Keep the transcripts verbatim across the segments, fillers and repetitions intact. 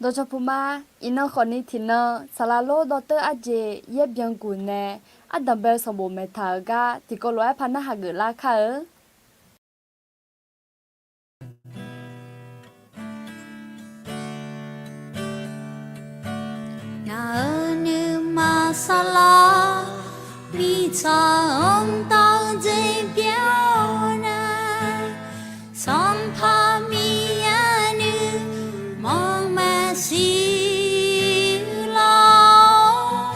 Dawqcawq puq ma. Iqnan khawfni tiqnan saqlaq lor dawrteur arjeq yaer byan guq nae, ardanq bae-eu sanqbof maeqtaq-euq gar tiqkawv lof-aer par narhaq geuflar kar-eu. Ngaq-euq nuima saqlaq, mirtsaq-anr tawv dzer byan-awr nae, Sanqpaq Miqyaer nuima maeqshi lar-awr,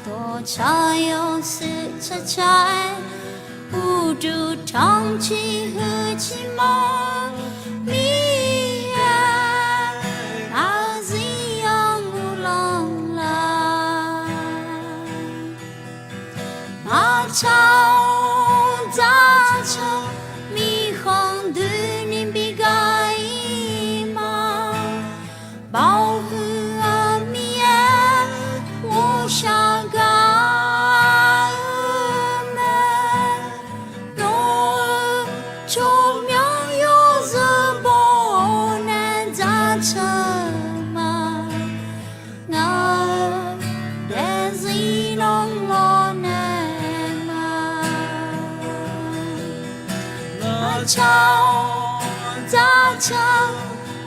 dawqtsaq yawshuif tsaqtsaq-aer, uqduq tanqciq huiq ciq mawr, Miqyaer aqzir yawmuiq lanqlar. Maqtsaq-awr dzaqtsaq, mirkhanq doeni bi gaq-ir ma. Baoq huiq-eu Miqyaer ghawqshaq gaq-eu mae. Nawr-eu tsawrmyanr yawzeu baw-awr nae dzaqtsaq ma. Ngaq-euq daefzir nanglawr nae ma. Maqtsaq-awr dzaqtsaq,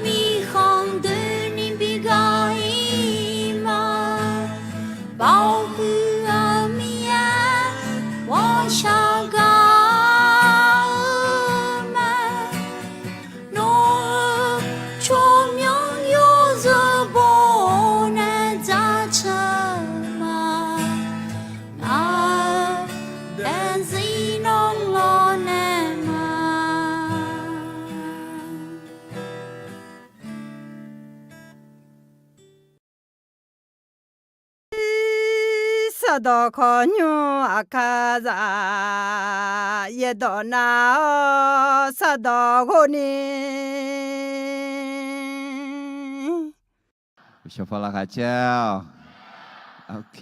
mirkhanq doeni bi gaq-ir ma. Baoq huiq-eu Miqyaer ghawqshaq gaq-eu mae. Nawr-eu tsawrmyanr yawzeu baw-awr nae dzaqtsaq ma. Ngaq-euq daefzir nanglawr nae ma. Sardawq khawqnymr aqkar zaq, yaerdawq nar-awr sardawq ghov ni. Shawqpaw laqkhaq caer-awq.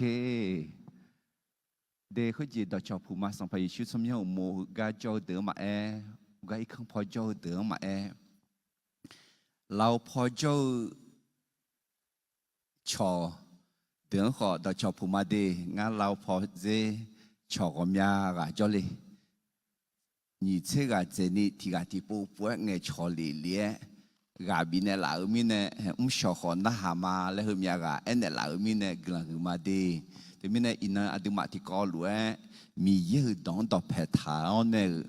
De khoerjeq dawqcawq puq ma Sanqpaq Yeqsur tsawrmyanr uqmov heugar jawr-eu deuq-anr maqaer, heugar irkanr paw jawr-eu deuq-anr maqaer, lavpaw jawr-eu cawq deuq-anr khawf dawqcawq puq ma de. Ngar lavpaw dzer cawq ghawqmya ghaq jawrle. Nyiq tser ghaq dzaeqni tiq ghaq tiqpov pov-aer ngaeqcawq lef lef-aer ghaq bifnaeq laf-euq mirnae, mrshawq khawf narhaq ma laer heumyav ghaq aernaeq laf-euq mirnae guiqlanq huiq ma de. Teumirnae iqnan aqduimaf tiqkawv lof-aer Miqyaer-euq dawq-anr dawqpae taq-awr nae-euq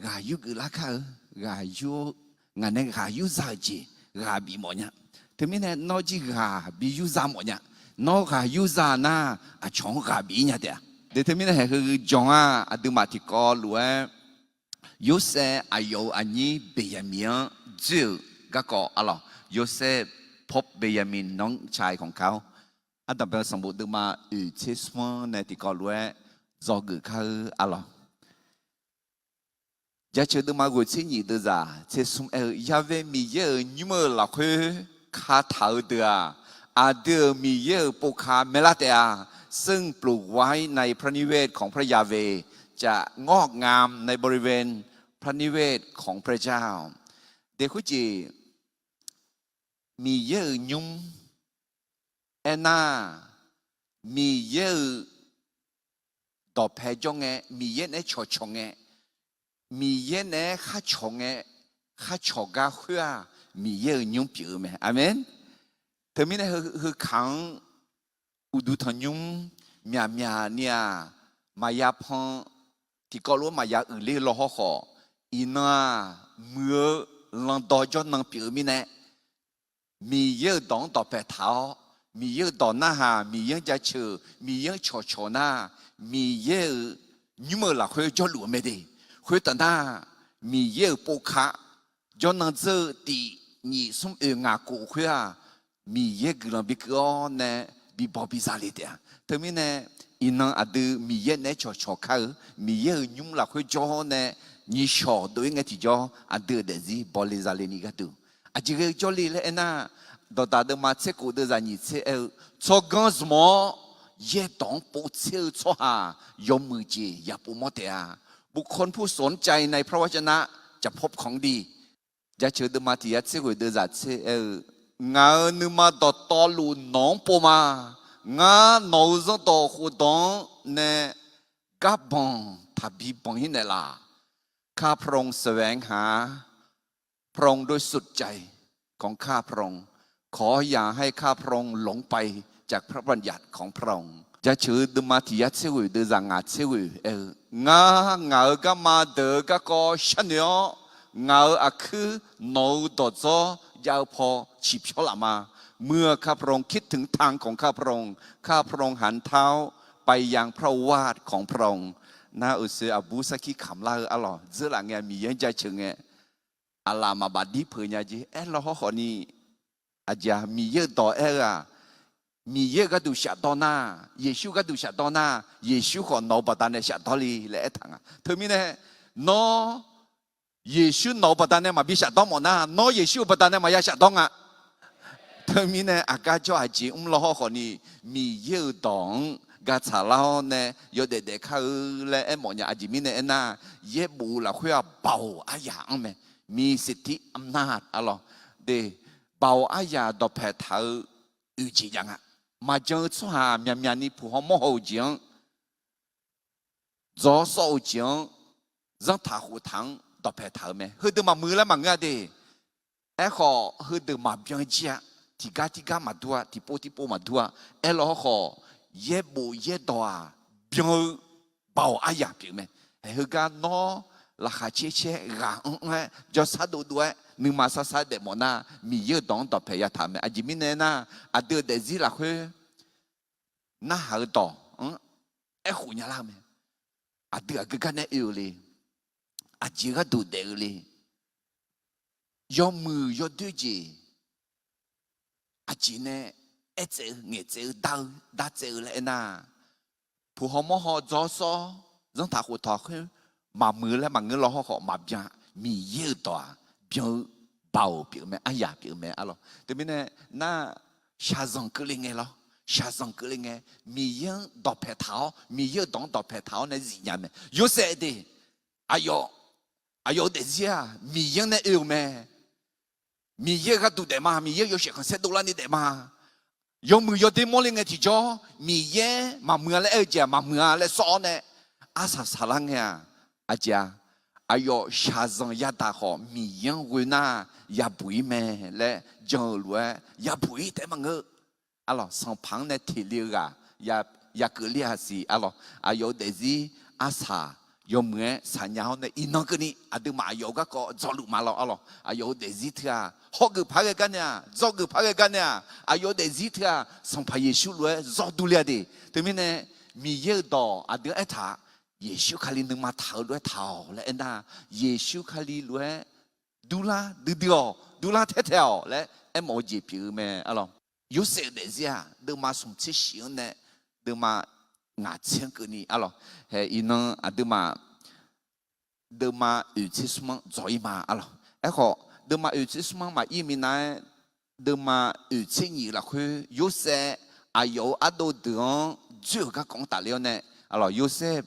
ghaq yurgeuf lar kar-eu, ghaq yur, ngaq nae ghaq yurza-euq jeq ghaq bif mawf nya. Teumirnae nawr jir ghaq bi yurza mawf nya. Nawr ghaq yurza nar, aqcawq-anr ghaq bif-ir nya taef-a. De teumirnae haeq heu jan-aq, aqduimaf tiqkawv lof-aer Yorsaev aqyawf-euq aqnyir Beqyaqmiq-anr dzoer-euq garkawv arlawq. Yorsaev Pope Benjamin Noel Child Kawqkar-awr, ardanqbae-eu sanqbof deuvma oeq tser smr-anr nae tiqkawv lof-aer dzawgeuf kar-eu arlawq. Jaceuq deuvma ghoeq tser nyiq deuvzaq tser smr aer-eu, Yahweh Miqyaer-euq nymr-eu lafkhoer kataq-eu deuq-aq, aqdui-euq Miqyaer-euq povka maeqlar taef-a. ซึ่งปลูกไว้ในพระนิเวศของพระยาเวห์ จะงอกงามในบริเวณพระนิเวศของพระเจ้า De khoerjeq Miqyaer-euq nymr aernar, Miqyaer-euq dawqpae jawr ngae, Miqyaer naeq-aer cawqcawq ngae, Miqyaer naeq-aer kharcawq ngae, kharcawq gar khoer-aq, Miqyaer-euq nymr pyeuf-eu mae. Aqmeq. Teumirnae heu, heu kaq-anr uqduq tanqnymr myaqmyaq ni-aq, maqya pan, tiqkawv lof-aer maqya uiqler law hawrkhawf, iqnan-aq, muiq-eu landawv jawrnan pyeuf-eu mirnae, Miqyaer-euq dawq-anr dawqpae taq-awr, Miqyaer-euq dawq narhaq, Miqyaer-anr jaceuq, Miqyaer-anr cawqcawq nar, Miqyaer-euq nymr-eu lafkhoer jawrluf-eu mae de. Khoertaf nar, Miqyaer-euq povka jawrnan dzeur-eu tiq, nyiq, smr, oeq, ngaq, kof khoer-aq, Miqyaer guiqlanq bikeuv-awr nae bibaw biza le taef-a. Teumirnae, iqnan aqdui Miqyaer naeq-aer cawqcawq kar-eu, Miqyaer-euq nymr lafkhoer jawr-awr nae nyiqshawq dov-ir ngae tiqjawr, aqdui-euq daefzir bawle zale ni gharduq, aqjeq ghae-eu jawrle laer aernar, dawqdaq deuvma tser kof deuvzaq nyiq tser aer-eu, tsawrganr zmq-awr yaerdawq-anr povtser-eu tsawrhaq yawmuiq jeq yaqpov mawr taef-a. บุคคลผู้สนใจในพระวจนะจะพบของดี Jaceuq deuvma tiq yar tser ghoeq deuvzaq tser aer-eu, Ngaq-euq nuima dawqtawvluf nawq-anr pov ma. Ngar nawq-euq zanrdawq khofdawq-anr nae garbanq taqbi banq-ir naeqlaf. ข้าพระองค์แสวงหาพระองค์ด้วยสุดใจของข้าพระองค์ ขออย่าให้ข้าพระองค์หลงไปจากพระบัญญัติของพระองค์ Jaceuq-eu nuima tiq yar tser ghoeq deuq zaq ngaq tser ghoeq aer-eu, Ngar ngaq-euq garma deuq-eu garkawv sharnoeq-awr, ngaq-euq aqkuir nawq-euq dawqdzawr jav-eu paw ciqpyawr laf ma. เมื่อข้าพระองค์คิดถึงทางของข้าพระองค์ ข้าพระองค์หันเท้าไปยังพระโอวาทของพระองค์ Nar uqshoe aqbur sarkir kamq lar-eu arlawq dzeurlaf ngae, Miqyaer-anr jaceuq ngae, aqlaf maqbaf dir peuq nya jeq aerlaw hawrkhawf ni, aqjeq-aq Miqyaer-euq dawq aer-eu-aq, Miqyaer-euq gharduq shafdawr nar, Yeqsur gharduq shafdawr nar, Yeqsur khawf nawq-eu baqdanae shafdawr le laer aertaq nga. Teumirnae, nawr Yeqsur nawq-eu baqdanae maqbi shafdawr mawf nar, nawr Yeqsur-euq baqdanae maqya shafdawr nga. Teumirnae aqgar jawr aqjeq mrlaw hawrkhawf ni, Miqyaer-euq dawq-anr gaqtsaq lar-awr nae yawdaef daef kar-eu laer aermawf nya. Aqjeq mirnae aernar, yaerbof lafkhoer-aq baoq aryaq-anr mae, มีสิทธิอำนาจ arlawq de, baoq aryaq dawqpaeq taq-eu oeq jeq jav nga. Maqjan-eu tsawrhaq myaqmyaq ni puq haw mawr haw-eu jeq-anr, dzaw-awr sawr-eu jeq-anr, zanrtaq khoftaq-anr dawqpaeq taq-euq mae. Heudeuq maqmuiq laer maqngeur-a de. Aerkhawf heudeuq maqbyan jir-a. Tiqgar tirgar maqdur-a, tiqpov tiqpov maqdur-a. Aerlaw hawrkhawf, yaerbof yaerdawq-aq byan-eu baoq aryaq pyeuf mae. Heugar nawr laqkhaq caer caer ghaq anr anr-aer jawrsar dovdov-aer nuima sarsar daefmawf nar, Miqyaer-euq dawq-anr dawqpaeq yataq mae. Aqjeq mirnae nar, aqdui-euq daefzir lafkhoer narhaq-eu dawq-anr aerkhof nya lar-eu mae. Aqdui aqgeu gar nae oe-eu le, aqjeq gharduq daef-eu le, yawmuiq yawdoer jeq aqjeq nae aertsaev-eu ngaeqtsaev-eu dar-eu dartsaev-eu laer aernar, puq haw mawr haw dzaw-awr sawr-awr zanrtaq khoftaq khoer maqmuiq-eu laer maqngeur law hawrkhawf maqbyan. Miqyaer-euq dawq-aq byan-eu baoq pyeuf mae, aryaq pyeuf mae arlawq. Teumirnae nar, shaqzanq keuvle ngae lawr, shaqzanq keuvle ngae, Miqyaer-anr dawqpaeq taq-awr, Miqyaer-euq dawq-anr dawqpaeq taq-awr nae zifnya mae. Yorsaev de, aqyawf, aqyawf-euq daefzir-aq Miqyaer-anr nae oe-euq mae. Miqyaer-euq gharduq daef ma, Miqyaer-euq yawshaef khanqsaer dovlar ni daef ma. Yawmuiq yawdoer mawrle ngae tiqjawr, Miqyaer maqmuiq-a laer aer-eu jeq-aq maqmuiq-a laer sawr-awr nae, arsaq saqlar ngae-aq, aqjeq-a, aqyawf shaqzanq yadaq khawf Miqyaer-anr ghoe nar yabuq-ir mae laer jan-eu lof-aer yabuq-ir taef-aer maqngeur. Arlawq, sanqpaq-anr nae teq le-eu ghaq yakeuv ler-a siq arlawq. Aqyawf-euq daefzir arsaq yawmuiq-aer saqnya-awr nae iqnan keuvni aqduimaf aqyawf-euq garkawv dzawluf ma lawr arlawq. Aqyawf-euq daefzir teu-aq hawgeuf par ghae gar nae-aq, dzawgeuf par ghae gar nae-aq, aqyawf-euq daefzir teu-aq Sanqpaq Yeqsur lof-aer zawr durler-a de. Teumirnae Miqyaer-euq dawq aqdui-anr aertaq, Yeqsur Kali nuima taq-eu lof-aer taq-awq laer aernar, Yeqsur Kali lof-aer durlar duidui-awq, durlar taer taeq-awq laer aermawf-eu jeq pyeuf-eu mae arlawq. Yorsaev-euq daefzir-aq deuvma smq tser shif-anr nae deuvma ngaq tser-anr keuvni arlawq. Hae iqnan aqduimaf deuvma oeq tser smr-anr dzawq-ir ma arlawq. Aerkhawf deuvma oeq tser smr-anr maqir minav-aer, deuvma oeq tser nyiq lafkhoer Yorsaev aqyawf-euq ardov deuq-anr dzoer-euq garkawv-anr tafler-awr nae arlawq, Yorsaev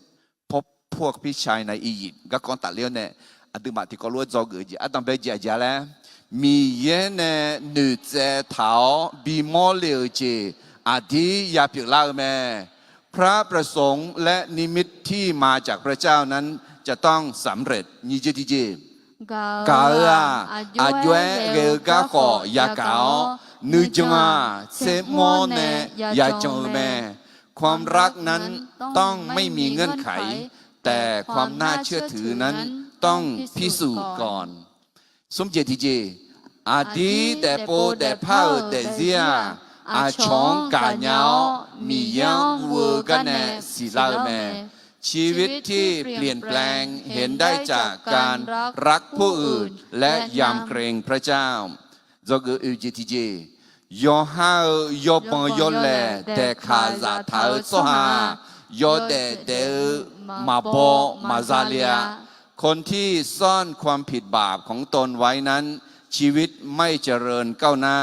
พบพวกพี่ชายในอียิปต์ garkawv-anr tafler-awr nae, aqduimaf tiqkawv lof-aer dzawgeuf-eu jeq ardanqbae jeq aqjeq-a laer, Miqyaer nae noeqtsaev taq-awr bimawr le-euq jeq aqdir yapyeuf lar-eu mae. พระประสงค์และนิมิตที่มาจากพระเจ้านั้นจะต้องสำเร็จ nyiq jeq tiqjeq. Gaq-euq-aq, aqjox-aer ghae-eu gar khawf yagaq-awr, nuijan-aq tsermawr nae yajan-eu mae. ความรักนั้นต้องไม่มีเงื่อนไข แต่ความน่าเชื่อถือนั้นต้องพิสูจน์ก่อน Smr jeq tiqjeq. Aqdir daefpov daefpar-euq daefzir-aq, aqcawq-anr gaqnya-awr Miqyaer-anr guv-eu gar nae siqlar-eu mae. ชีวิตที่เปลี่ยนแปลงเห็นได้จากการรักผู้อื่นและยำเกรงพระเจ้า Dzawgeuf oeq jeq tiqjeq. Yawqha-euq yawbanq yawlaeq daeqkaq zaftaq-eu tsawrhaq-aq, yawdaef daef-eu maqbaw maqza le-a. คนที่ซ่อนความผิดบาปของตนไว้นั้น ชีวิตไม่เจริญก้าวหน้า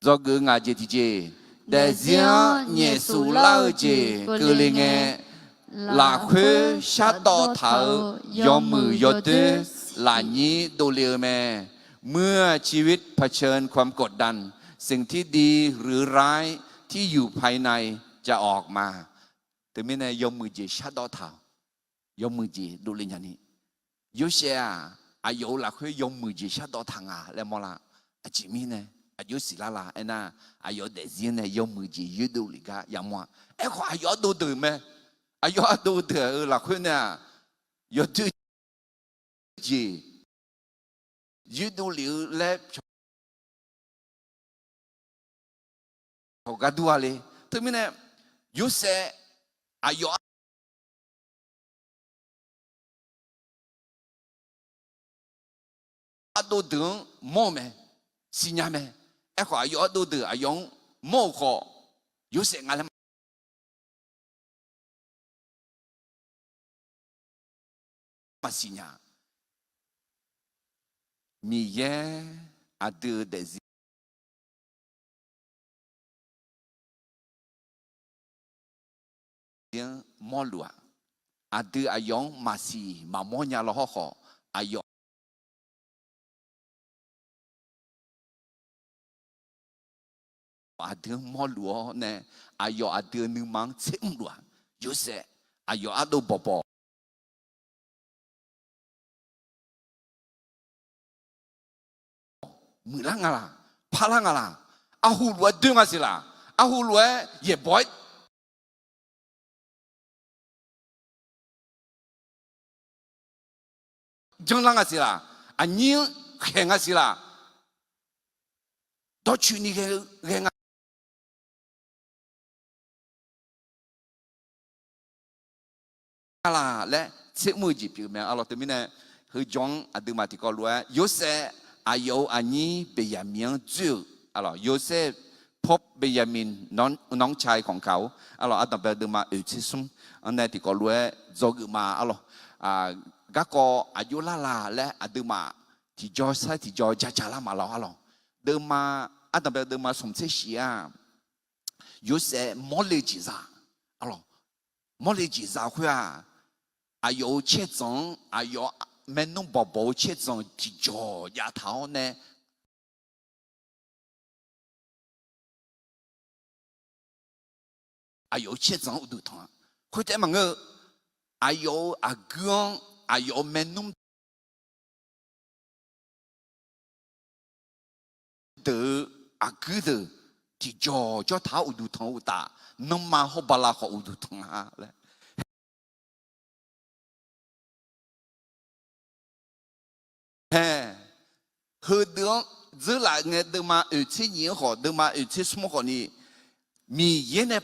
Dzawgeuf ngaq jeq tiqjeq. Daefzir-anr nyaefsuf lar-eu jeq keuvle ngae, lafkhoer shardawv taq-eu yawmuiq yawdoer lafnyir dovle-eu mae. เมื่อชีวิตเผชิญความกดดัน สิ่งที่ดีหรือร้ายที่อยู่ภายในจะออกมา Teumirnae yawmuiq jeq shardawv taq-awq. Yawmuiq jeq dovle nyani. Yorsaev-aq, aqyawf-euq lafkhoer yawmuiq jeq shardawv taq nga laer mawrlar. Aqjeq mirnae aqjox siqlar la aernar, aqyawf daefzir nae yawmuiq jeq yoerdov lef gar yamawr-a. Aerkhawf aqyawf ardov deuq mae. Aqyawf ardov deuq-euq lafkhoer nae-aq, yawdoer jeq yoerdov lef-eu laer pyawq gar dur-a le. Teumirnae Yorsaev aqyawf ardov deuq-anr mawr-eu mae, siqnya mae. Aerkhawf aqyawf ardov deuq aqyawf-anr mawr-euq khawf, Yorsaev nga laer maqsiq nya. Miqyaer aqdui-euq daefzir-anr mawrluf-aq, aqdui aqyawf-anr maqsiq maqmawr nya law hawrkhawf, aqyawf aqdui-anr mawrluf-awr nae, aqyawf aqdui-euq nuima-anr tsermr luf-aq, Yorsaev aqyawf ardov bawqbawq muiqlar nga laq, parlar nga laq, arhu lof-aer doer nga siq laq, arhu lof-aer yaeqbawq-aer janrlar nga siq laq, aqnyir-anr khaeq nga siq laq, dawrcoeni ghae nga laq laer tsermr-eu jeq pyeuf mae. Arlawr teumirnae, heujawr-anr aqduimaf tiqkawv lof-aer, Yorsaev aqyawf-euq aqnyir Beqyaqmiq-anr dzoer-euq, arlawr Yorsaev พ่อ Benjamin น้องชายของเขา arlawr ardanqbae deuvma oeq tser smr-anr nae tiqkawv lof-aer dzawgeuf ma arlawr. Garkawv aqjox lar la laer aqduimaf tiqjawr sar tiqjawr jaja lar ma lawr arlawr. Deuvma, ardanqbae deuvma smq tser shif-aq, Yorsaev mawrle jeq za, arlawr, mawrle jeq za khoer-aq, aqyawf-euq caerdzanq-anr, aqyawf maernmr bawqbawq-eu caerdzanq tiqjawq jav taq-awr nae, aqyawf-euq caerdzanq-anr uqduq tanq-a. Khoertaef maqngeur-eu, aqyawf-euq aqguir-anr, aqyawf-euq maernmr deuq-eu aqguir deuq tiqjawq jawr taq-awr uqduq tanq-eu uqtaf, nanrma hawr bala khawf uqduq tanq-a laer. Hae, heudeuq-anr dzeurlaf ngae deuvma oeq tser nyiq-anr khawf, deuvma oeq tser smr-anr khawf ni, Miqyaer nae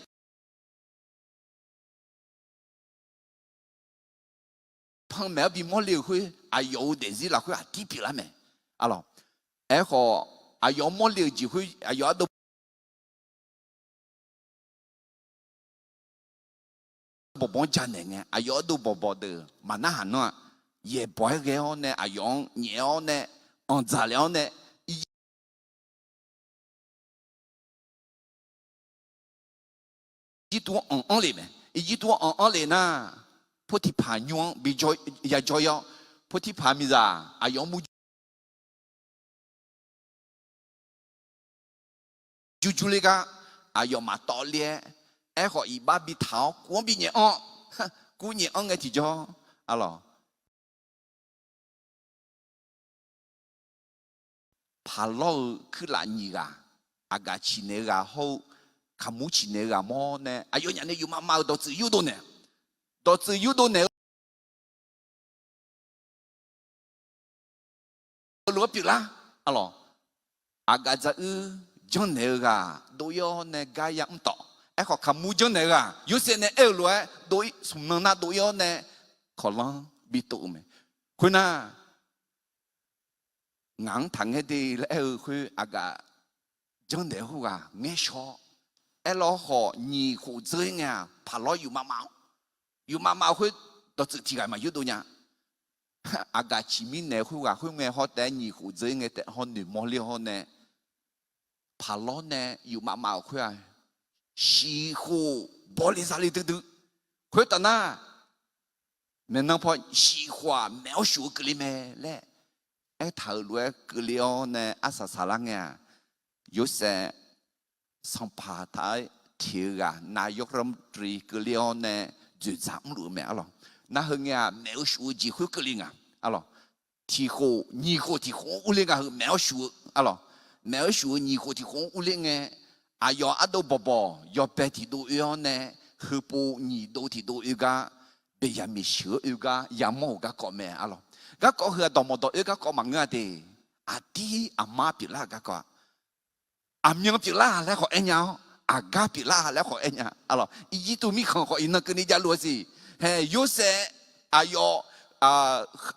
panmaeq-awr bimawr le-euq khoer, aqyawf-euq daefzir lafkhoer aqdir pyeuflar mae. Arlawr, aerkhawf, aqyawf-anr mawrle-euq jeq khoer aqyawf ardov bawqbawq-anr janaeq ngae, aqyawf ardov bawqbawq deuq maqnarhaq nanr-a. Yaeqbawq-aer ghae-awr nae, aqyawf-anr nyaef-awr nae, anqdzaq lef-awr nae, Irjirtuv-anr anq-anr lef mae. Irjirtuv-anr anq-anr lef nar, Potiqpaq nymr-anr bi yajawr ir-awr, Potiqpaq miqzaq aqyawf-anr mur jurjur ler gar, aqyawfmaf tawv ler-aer, aerkhawf iqbax bitaq-awr kuv-anr binyaef anr, kuv nyaef anr ngae tiqjawr, arlawq, Paqlawr-euq kuirlaf nyiq ghaq, aqgaf ciqnaeq-eu ghaq hawr-eu, kaqmur ciqnaeq-eu ghaq mawr nae, aqyawfnyaf nae yufmav mav-euq dawqtsuif yurdov naeq, dawqtsuif yurdov naeq-eu lof-aer pyeuflar. Arlawq, aqgaf dzaruir janrnaeq-eu ghaq dov ir-awr nae gar ya mr tawf. Aerkhawf, kaqmur janrnaeq-eu ghaq Yorsaev nae aer-euq lof-aer dov ir, smq nan nar dov ir-awr nae kawqlanr bitov-eu mae. Khoernar, ngaq-anr taqngaer de laer aer-eu khoer, aqgaf janrnaeq-eu khoerghaq ngaer shaw-awr, aerlawr khawf nyiq khof dzeur-ir ngae-aq, Paqlawr yufmav mav-awr, yufmav mav-eu khoer dawqtsuif tiq ghaq maqyurdov nya. Aqgaf ciqmir naeq-eu khoerghaq khoerngae hawr taef-aer nyiq khof dzeur-ir ngae taef hawr noeqmawr ler-awr nae, Paqlawr nae yufmav mav-euq khoer-aq, shiq khof bawle zale duidui. Khoertaf nar, maeqnan paw shiq khof-aq maeq-awr shuf-eu keuvle mae laer, aertaq-euq lof-aer keuvle-awr nae arsaq saqlar ngae-aq, Yorsaev sanqpaq taq-aer teq-eu ghaq นายกรัฐมนตรี keuvle-awr nae dzoeqdzaq mrluf-eu mae arlawq. Nar heu ngae-aq, maef-eu shuf-eu jeq khoer keuvle nga arlawq. Tiq khof nyiq khof tiq khof-anr urler nga heu maef-awr shuf-eu arlawq. Maef-awr shuf-eu nyiq khof tiq khof-anr urler ngae, aqyawf ardov bawqbawq yawbae tiqdov oe-awr nae, heupov nyiq dov tiqdov oe gar, Beqyaqmiq sheuq-eu oe gar yamawr-euq garkawv mae arlawq. Garkawv heu-aq dawqmawq dawq oe garkawv maqngeur-a de. Aqdir aqmar pyeuflar-euq garkawv-aq, aqmyan pyeuflar laer khawf aer nya-awr, aqgar pyeuflar laer khawf aer nya arlawq. Irjirtuv mirkhanq khawf iqnan keuvni javluf-eu siq. Hae, Yorsaev aqyawf,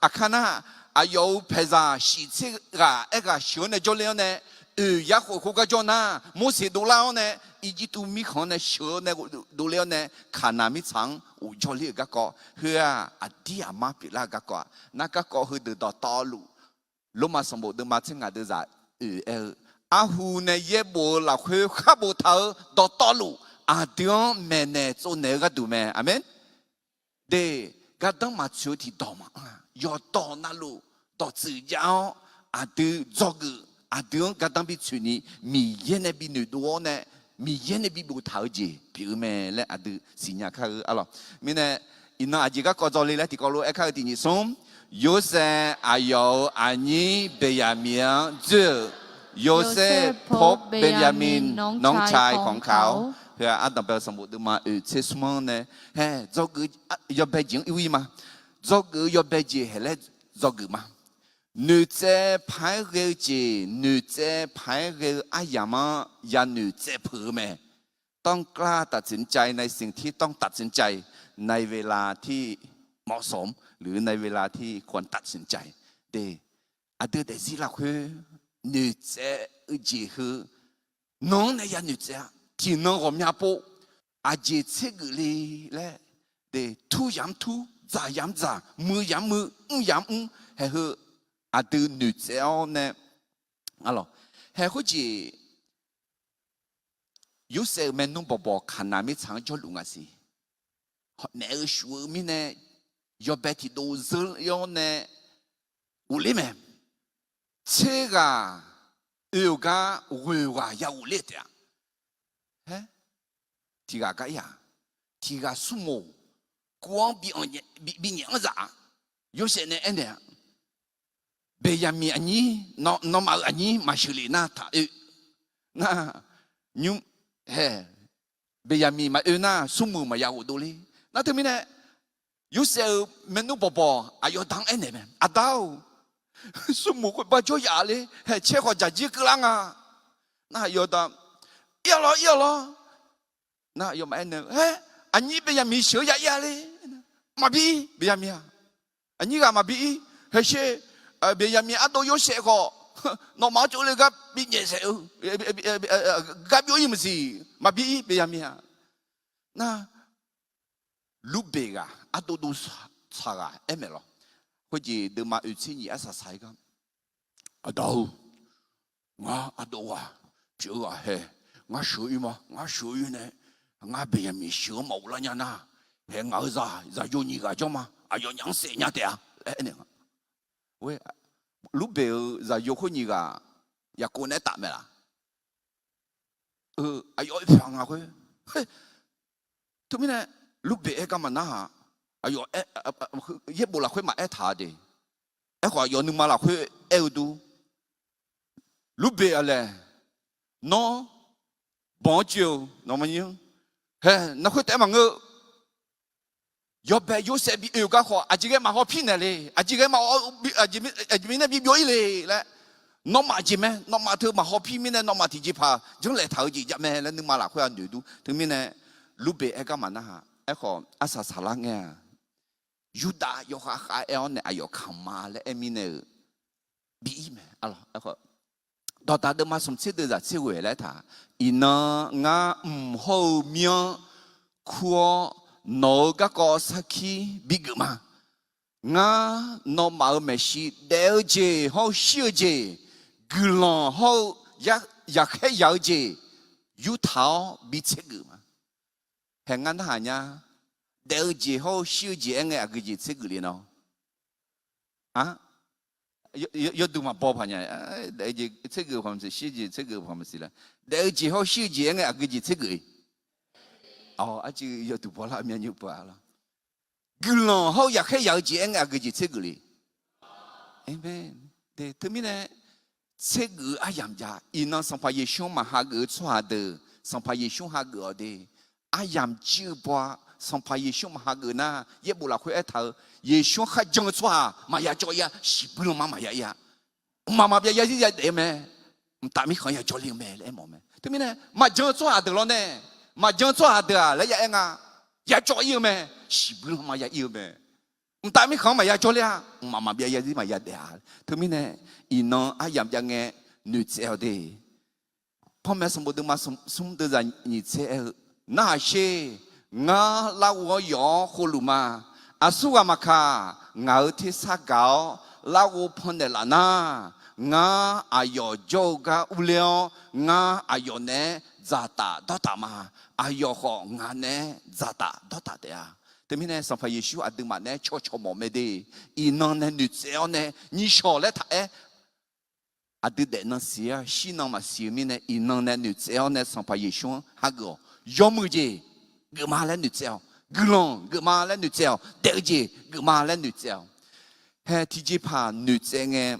aqkar nar, aqyawf-euq paeqzaq shiq tser ghaq aerghaq sheuq-awr nae jawrler-awr nae, oeq yarkhof khoergar jawr nar, Morseq dovlar-awr nae, Irjirtuv mirkhanq-anr nae sheuq-awr nae dovler-awr nae, Kaqnaq mirtsaq-anr of jawrler-euq garkawv heu-aq, aqdir aqmar pyeuflar-eu garkawv-aq, nar garkawv heudeuq dawqtawvluf, Lormav sanqbof deuvma tser ngaq deuvzaq oeq aer-eu, arhu nae yaerbof-eu lafkhoer khar boftaq-eu dawqtawvluf, aqdui-anr maeqnaeq tsovnaeq-eu gharduq mae. Aqmeq. De, gardanr maqtsoeq-eu tiqdawq maqanr-a. Yawqdawq navluf dawqtsuif jav-awr, aqdui dzawgeuf, aqdui-anr gardanr bitsoeqni, Miqyaer nae bi noeqdov-awr nae, Miqyaer nae bi boftaq-eu jeq pyeuf-eu mae laer aqdui siqnya kar-eu arlawq. Mirnae, iqnan aqjeq garkawv dzawle laer tiqkawv lof-aer kar-eu tiqnyif smr, Yorsaev aqyawf-euq aqnyir Beqyaqmiq-anr dzoer-euq, โยเซฟพบเบนยามิน น้องชายของเขา Yorsaev pov Beqyaqmiq น้องชายของเขา Heu-aq, ardanqbae-eu sanqbof deuvma oeq tser smr-anr nae, hae, dzawgeuf yawbae jeq-anr ir-ir ma. Dzawgeuf-eu yawbae jeq haeq laer dzawgeuf ma. Noeqtsaev paq-aer ghae-eu jeq, noeqtsaev paq-aer ghae-eu aryamq-anr yanoeq tsaev peuq-eu mae. ต้องกล้าตัดสินใจในสิ่งที่ต้องตัดสินใจ ในเวลาที่เหมาะสม หรือในเวลาที่ควรตัดสินใจ de. Aqdui daefzir lafkhoer noeqtsaev-eu jeq heu, nan-anr nae yanoeq tsaev-a. Tiqnan ghawqmya pov, aqjeq tsergeuf le laer, de, tur yamq mr tur, dzaq yamq mr dzaq, muiq yamq mr muiq, mr yamq mr mr, haeq heu aqdui noeqtsaev-awr nae, arlawq, haeq khoerjeq Yorsaev-euq maernmr bawqbawq Kaqnaq mirtsaq-anr jawrluf nga siq. Hawq maef-eu shuf-eu mirnae, yawbae tiqdov zeur-awr nae ghofler mae. Tser ghaq oe-euq gar ghoeq ghaq ya ghofler taef-a. Haer, tiq ghaq gar ir-aq, tiq ghaq smrmoq kuv-anr bi nyaef-anr zaf-a. Yorsaev nae aernaeq-a, Beqyaqmiq aqnyir, nawmaf-euq aqnyir maqsheuq lef nar taq oe. Nar, nymr, hae, Beqyaqmiq maqoe nar smrmuiq maqya ghofdov le. Nar teumirnae, Yorsaev-euq maernmr bawqbawq aqyawf da-anr aernaeq mae, Aqda-or, smrmuiq khoerbar jawr yaf le. Haeq caer khawf dzaqjir keuvlar nga. Nar aqyawf da, Ir-awq lawr, ir-awq lawr. Nar aqyawfmaf aernaeq, Haer, aqnyir Beqyaqmiq sheuq-eu ya ir-a le. Maqbi ir, Beqyaqmiq-aq. Aqnyir ghaq maqbi ir. Haeq sher, Beqyaqmiq ardov Yorsaev khawf, nawmaf-anr tsovle gar binyaef saef-eu, gar byov ir maqsiq. Maqbi ir, Beqyaqmiq-aq. Nar, Lurbeq ghaq ardov dov tsaq ghaq aer maeq lawq. Khoerjeq deuvma oeq tser nyiq arsaq saq-ir gar, Aqda-or, ngar ardov ghaq pyeuf-eu ghaq hae, ngar sheuq-ir ma, ngar sheuq-ir nae, ngar Beqyaqmiq sheuq-anr maqghoflar nya nar, hae ngaq-euq zaq, zaqyo nyiq ghaq jawr ma, aqyawfnyaf-anr saef nya taef-a laer aernaeq nga. Lurbeq-euq zaqyo khoer nyiq ghaq Yaqkov nae aertaf mae laf? Aqyawf oe pyaq nga khoer. Teumirnae, Lurbeq aer gar maqnar-aq, aqyawf, yaerbof lafkhoer maqaer taq-a de. Aerkhawf aqyawf nuima lafkhoer aer-eu dur, Lurbeq-aq laeq, nawr banq-anr joe-eu nawq maqnyir-anr, hae, nar khoer taef-aer maqngeur-eu, yawbae Yorsaev bi oe-eu gar khawf aqjeq ghae maqhaw pir naeq le, aqjeq ghae ma, aqjeq mirnae bi byov-ir le laer, nawmaf jeq mae, nawmaf teu maqhaw pir mirnae nawmaf tiqjeqpaq janrlaeq taq-eu jeq jav mae laer nuima lafkhoer-aq noeq dur. Teumirnae, Lurbeq aer gar maqnar-aq, aerkhawf arsaq saqlar ngae-aq, Yurdav yawkhav khav aer-awr nae aqyawf kamq ma laer aer mirnae-euq bi-ir mae. Dawqdaq deuvma smq tser deuv zaq tser ghoeq laer taq, iqnan ngar mq hawr-eu myanr kur-awr nawq-euq garkawv sarkir bigeuf ma. Ngar nawmaf-euq maeqshi daef-eu jeq hawr-eu shir-eu jeq, guiqlanq hawr-eu yaqkhaer yaq-eu jeq, yurtaq-awr bi tsergeuf ma. Hae ngar narhaq nya, daef-eu jeq hawr-eu shir-eu jeq aer ngae aqgeu jeq tsergeuf le nawr? A, Yawduq maqbaw paq nya. Daef-eu jeq tsergeuf paq maqsiq, shir-eu jeq tsergeuf paq maqsiq laer. Daef-eu jeq hawr-eu shir-eu jeq aer ngae aqgeu jeq tsergeuf-ir. Arciv yawduq bawlar myanr nymr pov-a lawr. Guiqlanq hawr-eu yaqkhaer yaq-eu jeq aer ngae aqgeu jeq tsergeuf le. Aqmeq. Teumirnae tsergeuf-eu aryamq jav. Iqnan Sanqpaq Yeqsur-anr maqhageuf-eu tsawrhaq deuq Sanqpaq Yeqsur hageuf-awq de. Aryamq jir-eu baw-a. Sanqpaq Yeqsur maqhageuf nar, yaerbof lafkhoer aertaq-eu, Yeqsur-anr kharjan-eu tsawrhaq maqya jawr-ir-a. Shiqbuir lanma maqya ir-a. Mqmaq maqbyav yarzir yadaef-eu mae. Mqtav mirkhanq-anr yajawr ler-eu mae laer aermawf mae. Teumirnae maqjan-eu tsawrhaq deuq lawr nae, maqjan-eu tsawrhaq deuq-aq laer ya aer nga. Yajawr ir-eu mae. Shiqbuir lanma ya ir-eu mae. Mqtav mirkhanq-anr maqya jawr ler-a. Mqmaq maqbyav yarzir maqya daef-a. Teumirnae iqnan aryamq jav ngae noeqtsaev-awq de. Panmaeq sanqbof deuvma smr deuvzaq nyiq tser aer-eu, narhaq sher. Ngar larghov-anr yawf-awr khovluf ma. Aqsurghaq maqkaq, ngaq-euq tersar gaq-awr larghov pannaeq laf nar, ngar aqyawf jawr-eu gar urler-awr, ngar aqyawf naeq-aer dzaqtaf dawrtaf ma. Aqyawf khawf ngaq naeq-aer dzaqtaf dawrtaf taef-a. Teumirnae Sanqpaq Yeqsur aqduimaf naeq-aer cawcaw mawf mae de. Iqnan nae noeqtsaev-awr nae nyiq shawq laer taq aer, aqdui daefnan siq-a, shirnan maqsiq-eu mirnae, iqnan nae noeqtsaev-awr nae Sanqpaq Yeqsur-anr hageuf-awq. Yawmuiq jeq geufma laer noeqtsaev-awq. Guiqlanq geufma laer noeqtsaev-awq. Daef-eu jeq geufma laer noeqtsaev-awq. Hae tiqjeqpaq noeqtsaev ngae,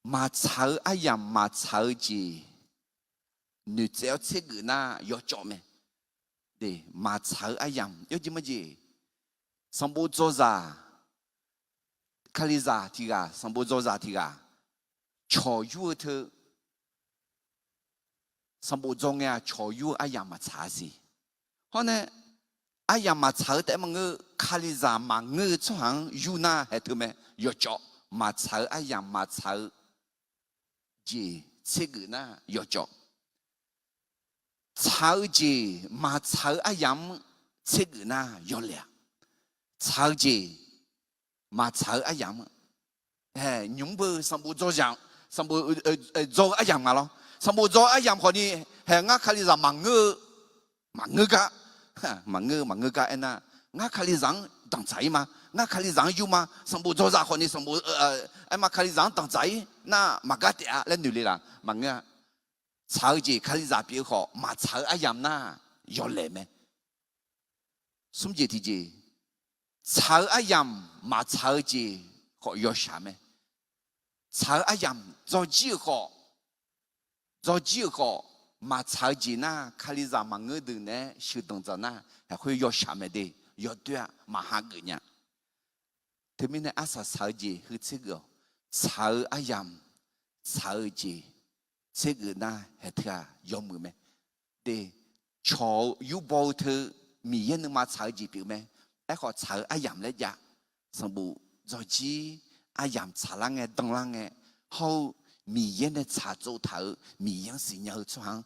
maqtsaq-eu aryamq maqtsaq-eu jeq noeqtsaev-awr tsergeuf nar yawcawv mae. Maqtsaq-eu aryamq yawjeq majeq, sanqbof dzawzaq, Kalizaq tiq ghaq, sanqbof dzawzaq tiq ghaq, cawq yur-eu teu, sanqbof dzaw ngae-aq cawq yur-eu aryamq maqtsaq-a siq. Hawr nae aryamq maqtsaq-eu taef-aer maqngeur, Kalizaq maqngeur-eu tsawrhaq-anr yur nar haeq teu mae. Yawcawv, maqtsaq-eu aryamq maqtsaq-eu jeq tsergeuf nar yawcawv. Tsaq-eu jeq maqtsaq-eu aryamq-anr tsergeuf nar yawlaeq-a. Tsaq-eu jeq maqtsaq-eu aryamq-anr, hae nymq-mr beu sanqbof dzaw, sanqbof dzaw-eu aryamq nga lawr. Sanqbof dzaw-eu aryamq khawfni, hae ngar Kalizaq maqngeur-eu, maqngeur gar, maqngeur-eu maqngeur gar aernar, ngar Kalizaq-anr danqtsaq-ir ma, ngar Kalizaq-anr yur ma. Sanqbof dzawzaq khawfni sanqbof aer ma, Kalizaq-anr danqtsaq-ir nar maqgar taef-a laer noeq le laf maqngeur-a. Tsaq-eu jeq Kalizaq pyeuf-eu khawf maqtsaq-eu aryamq nar yawlaeq mae. Smr jeq tiqjeq, tsaq-eu aryamq maqtsaq-eu jeq khawf yawshaq mae. Tsaq-eu aryamq dzawjir-eu khawf, dzawjir-eu khawf, maqtsaq-eu jeq nar Kalizaq maqngeur deuq naeq-aer sheuqdanq dzaq nar, lafkhoer yawshaq mae de, yawdoer-aq maqhageuf nya. Teumirnae arsaq saq-eu jeq heu tsergeuf-awq. Tsaq-eu aryamq, tsaq-eu jeq tsergeuf nar haeq teu-aq yawmuiq mae. De, cawq-eu yurbaw-eu teu Miqyaer nuima tsaq-eu jeq pyeuf mae. Aerkhawf tsaq-eu aryamq laer jav. Sanqbof dzawjir aryamq tsaqlar ngae danlar ngae, hawr-eu Miqyaer nae tsaq tsov taq-euq Miqyaer-anr siqnya-eu tsawrhaq-anr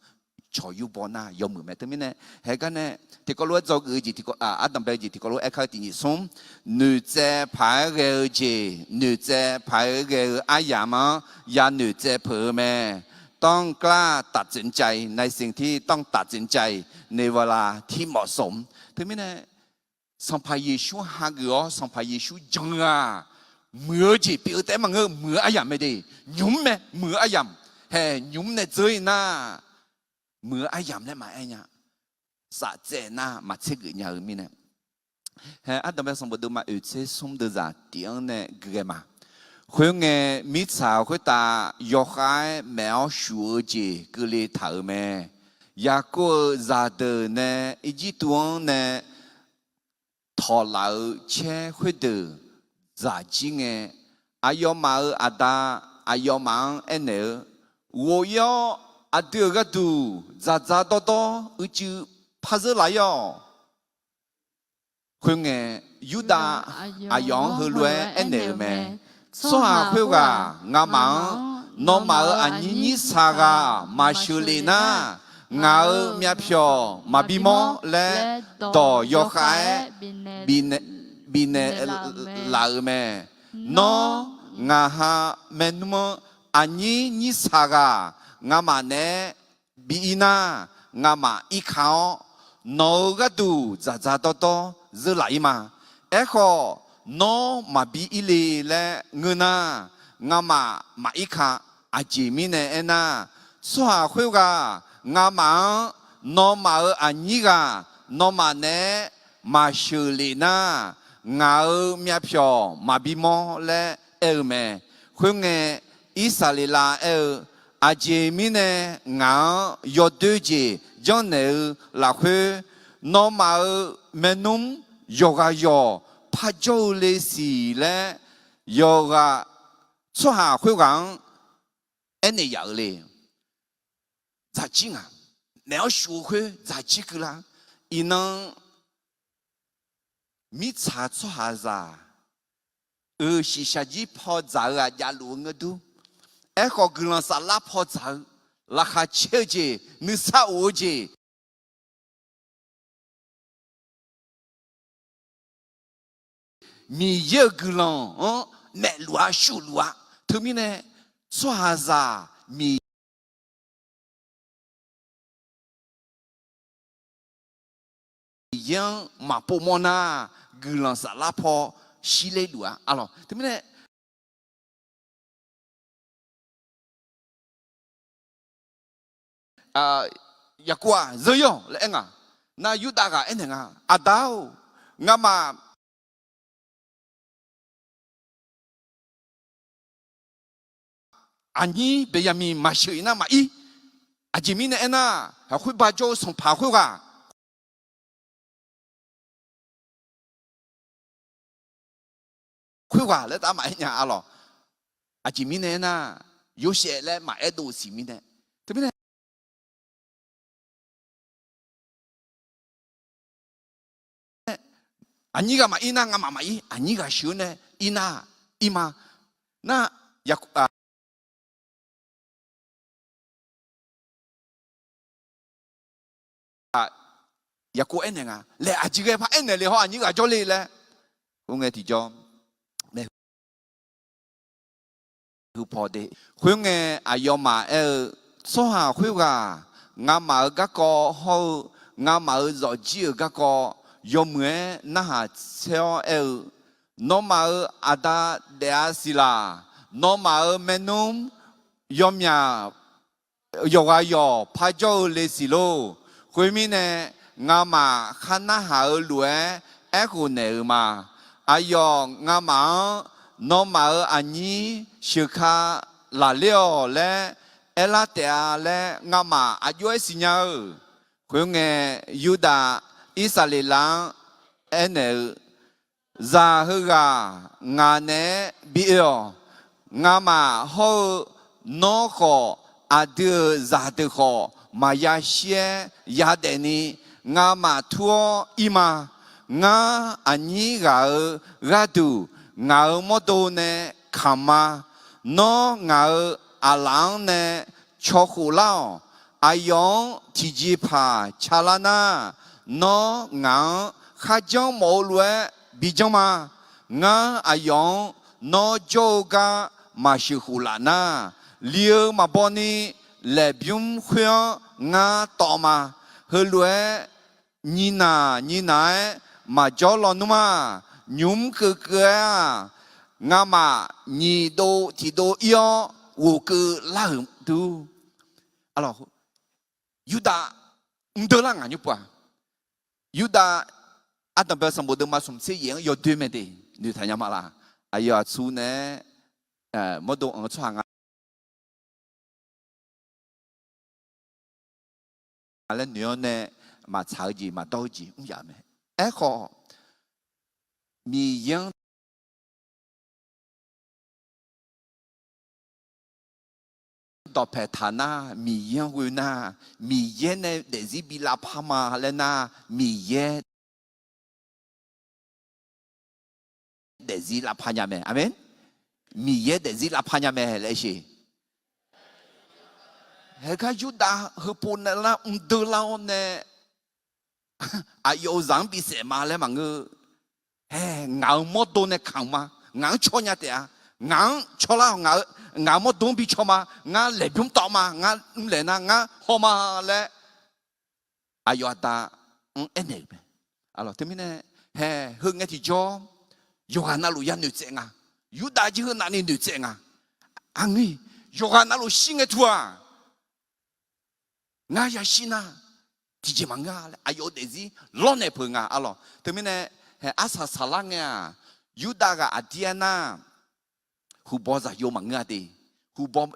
cawq yurbaw nar yawmuiq mae. Teumirnae haeq gar nae tiqkawv lof-aer dzawgeuf-eu jeq, ardanqbae-eu jeq tiqkawv lof-aer aerkar-eu tiq nyiq smr, noeqtsaev paq-aer ghae-eu jeq, noeqtsaev paq-aer ghae-eu aryamq-anr ya noeqtsaev peuq-eu mae. ต้องกล้าตัดสินใจ ในสิ่งที่ต้องตัดสินใจในเวลาที่เหมาะสม. Teumirnae Sanqpaq Yeqsur hageuf-awr Sanqpaq Yeqsur jan-eu-aq, muiq-eu jeq pyeuf-eu taef-aer maqngeur, muiq-eu aryamq mae de. Nymq-mr mae, muiq-eu aryamq. Haeq nymq-mr nae dzeur-ir nar, muiq-eu aryamq laer maqaer nya. Safcaev nar maqtser geuf nya-eu mirnae, haeq ardanqbae sanqbof deuvma oeq tser smr deuvzaq tif-anr nae guighae ma. Khoerngae, mirtsaq khoertav yawkhav-aer maef-awr shuf-eu jeq keuvle taq-euq mae. Yaqkov-euq zaqdeuq nae Irjirtuv-anr nae tawqlaf-euq caer khoerdeuq dzaq jir ngae, aqyawfmaf-euq aqda aqyawfmaf-anr aernaeq-eu, Ghof-ir-awr aqdui-euq gharduq dzaqdzaq dawrdawr uicuiv par zeur laf-ir-awq. Khoerngae, Yurdav aqyawf-anr heulof-aer aernaeq-euq mae. Tsawrhaq khoerghaq ngamaf-anr, Nawmaf-euq aqnyir nyir saqghaq maqsheuqlef nar, ngaq-euq myavpyawq maqbi mawr laer dawq yawkhav-aer bifnaeq laf-euq mae. Nawr, ngaq ha maernmr-anr aqnyir nyir saqghaq ngamaf naeq-aer bi-ir nar, ngamaf irka-awr nawq-euq gharduq dzaqdzaq dawrdawr zeur laf-ir ma. Aerkhawf, Nawr maqbi ir le laer ngeur nar, ngamaf maqir ka. Aqjeq mirnae aernar, tsawrhaq khoerghaq ngamaf-anr nawmaf-euq aqnyir ghaq nawmaf naeq-aer maqsheuq lef nar, ngaq-euq myavpyawq maqbi mawr laer aer-eu mae. Khoerngae, Irsaqleqlav aer-eu, Aqjeq mirnae ngaq-anr yawdoer jeq janrnaeq-eu lafkhoer, nawmaf-euq maernmr yawqghaq yawq parjawr-eu le siq laer, yawqghaq tsawrhaq khoerghaq-anr aernaeq yaf-euq le. Dzaqjir ngaq, naeq-awr shuf-eu khoer dzaqjir keuvlar. Iqnan mirtsaq tsawrhaqzaq-euq shiqshaq jir paw dzaq-eu-aq javluf-eu ngeur dur. Aerkhawf, guiqlanq saflar paw dzaq-eu, laqkhaq caer-eu jeq, nuisar of-eu jeq, Miqyaer-euq guiqlanq-anr maefluf-a, shufluf-a. Teumirnae tsawrhaqzaq Miqyaer Miqyaer-anr maqpov mawr nar, guiqlanq saflar paw shirler luf-a. Arlawq, teumirnae Yaqkov-aq, zeur-awq laer aer nga. Nar Yurdav ghaq aernaeq nga, Aqda-or, ngamaf aqnyir Beqyaqmiq maqsheuq-iq nar maqir. Aqjeq mirnae aernar, haqkhoer bajawr-eu sanqpaq khoerghaq khoerghaq laer taf maqaer nya. Arlawq, aqjeq mirnae aernar, Yorsaev laer maqaer dov siq mirnae, teumirnae aqnyir ghaq maqir nar, ngamaf maqir, aqnyir ghaq sheuq-eu nae ir nar, ir ma. Nar, Yaq- Yaqkov aernaeq nga, laer aqjeq ghae par aernaeq le hawr, aqnyir ghaq jawrle laer. Khoerngae tiqjawr, maer hu paw de. Khoerngae aqyawfmaf aer-eu, Tsawrhaq khoerghaq ngamaf-euq garkawv hawr-eu, ngamaf-euq zawqjir-euq garkawv yawmuiq-aer narhaq tsaer-awr aer-eu, Nawmaf-euq aqda daef-a siq laq. Nawmaf-euq maernmr yawmyaq yawqghaq yawq parjawr-eu le siq lor. Khoermirnae, ngamaf khar narhaq-eu lof-aer aerkhof naeq-euq ma. Aqyawf ngamaf-anr, Nawmaf-euq aqnyir sheuq ka laqler-awq laer aerlar taef-a laer ngamaf aqjox-aer siqnya-eu. Khoerngae, Yurdav Irsaqleqlav-anr aernaeq-eu, Zaq heughaq ngaq naeq-aer bi oe-awq. Ngamaf hawr-eu nawr khawf, aqdui-euq zaqdeuq khawf maqya shir-aer yadaef ni, ngamaf tur-awr ir ma. Ngar aqnyir ghaq-euq gharduq ngaq-euq mawrdo nae kamq ma. Nawr ngaq-euq aqlaf-anr nae caw khof lar-awq. Aqyawf-anr tiqjeqpaq ca lar nar, nawr ngaq-anr kharjanr mawf-eu lof-aer bi janr ma. Ngar aqyawf-anr nawr jawr-eu gar maqsheuq khof laf nar, li-eu maqbaw ni laeqbymr khoer-anr ngar tawv ma. Heulof-aer nyiq naq nyiq naq-aer maqjawr lawnmr-aq, nymq mr keuv keuv-aer-aq, ngamaf nyiq dov tiq dov ir-awr ghofkeuv lar-euq dur. Yurdav mqdeuv lar ngaq nymr pov-aq, Yurdav ardanqbae sanqbof deuvma smq tser yaef-anr yawdoer mae de. Noeqtaq nya ma laf. Aqyawf aqtsu nae mawrdo anq-eu tsawrhaq nga laer noeq-awr nae maqtsaq-eu jeq maqdawr-eu jeq mr yaf mae. Aerkhawf, Miqyaer-anr dawqpaeq taq nar, Miqyaer-anr ghoe nar, Miqyaer nae daefzir bi lavpar ma laer nar, Miqyaer daefzir lavpar nya mae. Aqmeq. Miqyaer daefzir lavpar nya mae laer siq. Haegar Yurdav heupov nae lar mqdeuv lar-awr nae, aqyawf-euq zaq-anr bisaef ma laer maqngeur. Hae, ngaq-euq mawrdo nae kamq ma. Ngaq-anr caw nya taef-a. Ngaq-anr caw lar-awq. Ngaq-euq mawrdo-anr bi caw ma. Ngar laeqbymr tawv ma. Ngar mrlaeq nar ngar haw ma laer aqyawf aqda-anr aernaeq-euq mae. Teumirnae, hae, heu ngae tiqjawr, yawqghaq navluf ya noeqtsaev nga. Yurdav jir heu navni noeqtsaev nga. Aqngeur, yawqghaq navluf shir ngae teu-aq, ngar yashir nar, tiqjeq maqngeur-a laer aqyawf-eu daefzir lawrnaeq peuq nga arlawq. Teumirnae, arsaq saqlar ngae-aq, Yurdav ghaq aqdir aernar, huqbaw zaqyo maqngeur-a de. Huqbaw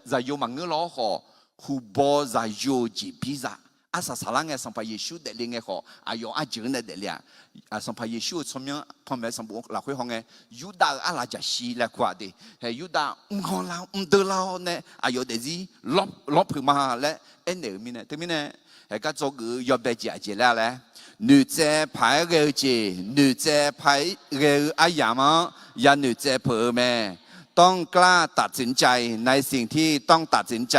zaqyo maqngeur law-awr khawf, huqbaw zaqyo-eu jeqbir za. Arsaq saqlar ngae Sanqpaq Yeqsur daefle ngae khawf, aqyawf arjeuq-anr nae daefle-aq, Sanqpaq Yeqsur-euq tsawrmyanr panmaeq sanqbof lafkhoer hawngae, Yurdav-euq arlaqjaqshi laer kur-aq de. Hae Yurdav mrghanr lar mrdeur lar-awr nae aqyawf daefzir lawr peuq ma laer aernaeq-euq mirnae, teumirnae, haegar dzawgeuf-eu yawbae jeq aqjeq laer-a laer, noeqtsaev paq-aer ghae-eu jeq, noeqtsaev paq-aer ghae-eu aryamq-anr ya noeqtsaev peuq-eu mae. ต้องกล้าตัดสินใจ ในสิ่งที่ต้องตัดสินใจ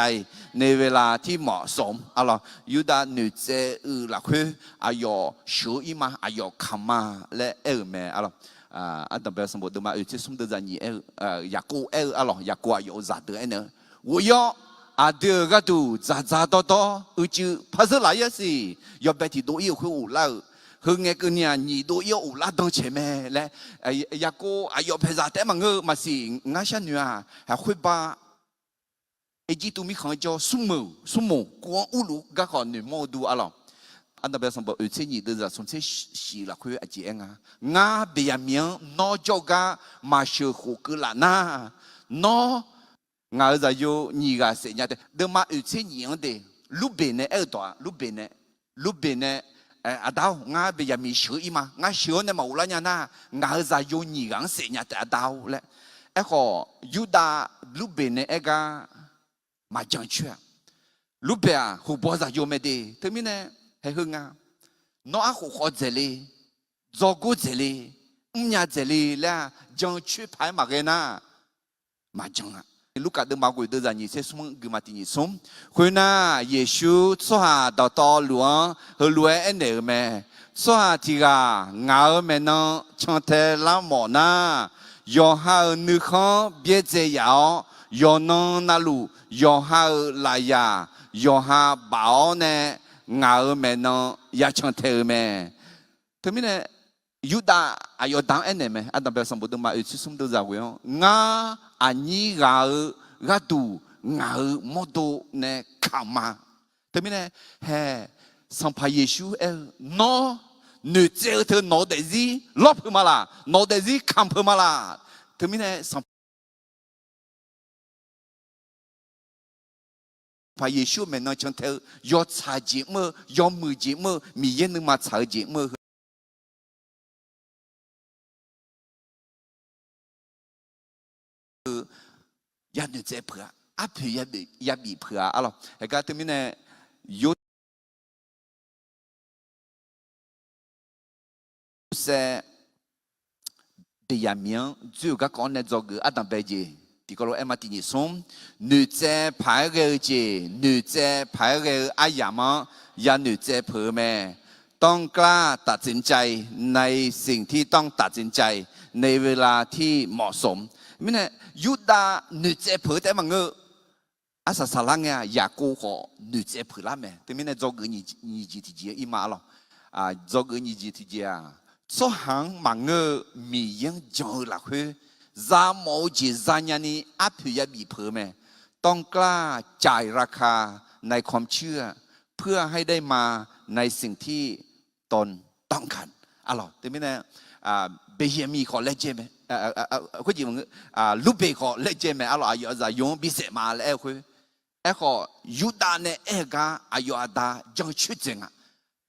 ในเวลาที่เหมาะสม arlawq. Yurdav noeqtsaev-eu lafkhoer aqyawf sheuq-eu ir ma, aqyawf kamq ma laer aer-euq mae arlawq. Ardanqbae sanqbof deuvma oeq tser smr deuv zaq nyiq aer-eu, Yaqkov aer-eu arlawq. Yaqkov aqyawf-euq zaqdeuq aernaeq-eu, ghof-ir-awr, aqdui-euq gharduq dzaqdzaq dawrdawr uicuiv par zeur laf-ir arsiq, yawbae tiq dov-ir-euq khoer ghoflar-euq, heu ngae keuvni-aq nyiq dov-ir-awr ghoflar dan caeq mae laer, Yaqkov aqyawf paeqzaq taef-aer maqngeur-eu maqsiq. Ngar sharnoeq-aq, khoerba Erjirtuv mirkhanq-anr jawr smrmoq, smrmoq kuv-anr urluf garkawv noeqmawr-eu dur arlawq. Ardanqbae sanqbof oeq tser nyiq deuv zaq smq tser shif lafkhoer aqjeq aer nga. Ngar Beqyaqmiq-anr nawr jawr-eu gar maqsheuq khof keuvlaf nar, nawr ngaq-euq zaqyo nyiq ghaq saef nya tae. Deuvma oeq tser nyiq-anr de, Lurbeq nae aer-eu dawq-aq, Lurbeq nae, Lurbeq nae, Aqda-or, ngar Beqyaqmiq sheuq-ir ma. Ngar sheuq-awr nae maqghoflar nya nar, ngaq-euq zaqyo nyiq ghaq-anr saef nya taef, Aqda-or laer. Aerkhawf, Yurdav Lurbeq nae aer gar maqjan coer-a. Lurbeq-aq, huqbaw zaqyo mae de. Teumirnae, haeq heu nga, nawr arkhof khawf dzaeq le, dzawgor dzaeq le, mrnya dzaeq le laer-aq, jan coer paq-aer maqghae nar, maqjan-a. Lurkaf deuvma ghoeq deuv zaq nyiq tser smr-anr guima tiq nyiq smr. Khoernar, Yeqsur tsawrhaq dawqtawvluf-anr heulof-aer aernaeq-euq mae. Tsawrhaq tiq ghaq ngaq-euq maeqnan cantae lar mawf nar, yawqha-euq nuikhanr byaerdzae yaf-awr, yawqnan navluf yawqha-euq lafyaq yawqha baf-awr nae ngaq-euq maeqnan ya cantae-eu mae. Teumirnae, Yurdav aqyawf daq-anr aernaeq mae, Ardanqbae sanqbof deuvma oeq tser smr deuv zaq ghoeq-anr, ngar aqnyir ghaq-eu gharduq ngaq-euq mawrdo nae kamq ma. Teumirnae, hae, Sanqpaq Yeqsur aer-eu, nawr noeqtsaev-eu teu nawq-eu daefzir lawr peuq ma laq, nawq-eu daefzir kamq peuq ma laq. Teumirnae, Sanqpaq Yeqsur maeqnan cantae-eu yawtsaq jeq mr-eu, yawmuiq jeq mr-eu, Miqyaer nuima tsaq-eu jeq mr-eu heu ya noeqtsaev peuq-a, arpoeq yabif peuq-a arlawq. Haegar teumirnae, Yorsaev Beqyaqmiq-anr dzoer-euq garkawv-anr nae dzawgeuf-eu ardanqbae jeq tiqkawv lof-aer ma tiq nyiq smr, noeqtsaev paq-aer ghae-eu jeq, noeqtsaev paq-aer ghae-eu aryamq-anr ya noeqtsaev peuq-eu mae. ต้องกล้าตัดสินใจ ในสิ่งที่ต้องตัดสินใจ ในเวลาที่เหมาะสม mirnae, Yurdav noeqtsaev peuq-eu taef-aer maqngeur-eu, arsaq saqlar ngae-aq, Yaqkov khawf noeqtsaev peuq lar mae. Teumirnae dzawgeuf nyiq jeq tiqjeq-aer ir ma arlawq. Dzawgeuf nyiq jeq tiqjeq-aq, tsawrhaq-anr maqngeur-eu Miqyaer-anr jan-eu lafkhoer, zamawf-eu jeq zanya ni arpoeq yabif peuq-eu mae. ต้องกล้าจ่ายราคาในความเชื่อ เพื่อให้ได้มาในสิ่งที่ตนต้องการ arlawq. Teumirnae, Beqyaqmiq khawf laejae mae, khoerjeq, Lurbeq khawf laejae mae arlawq. Aqyawf zaqyo-anr bisaef ma laer aer-eu khoer. Aerkhawf, Yurdav nae aer-eu gar aqyawf aqda jancoer dzaeq nga.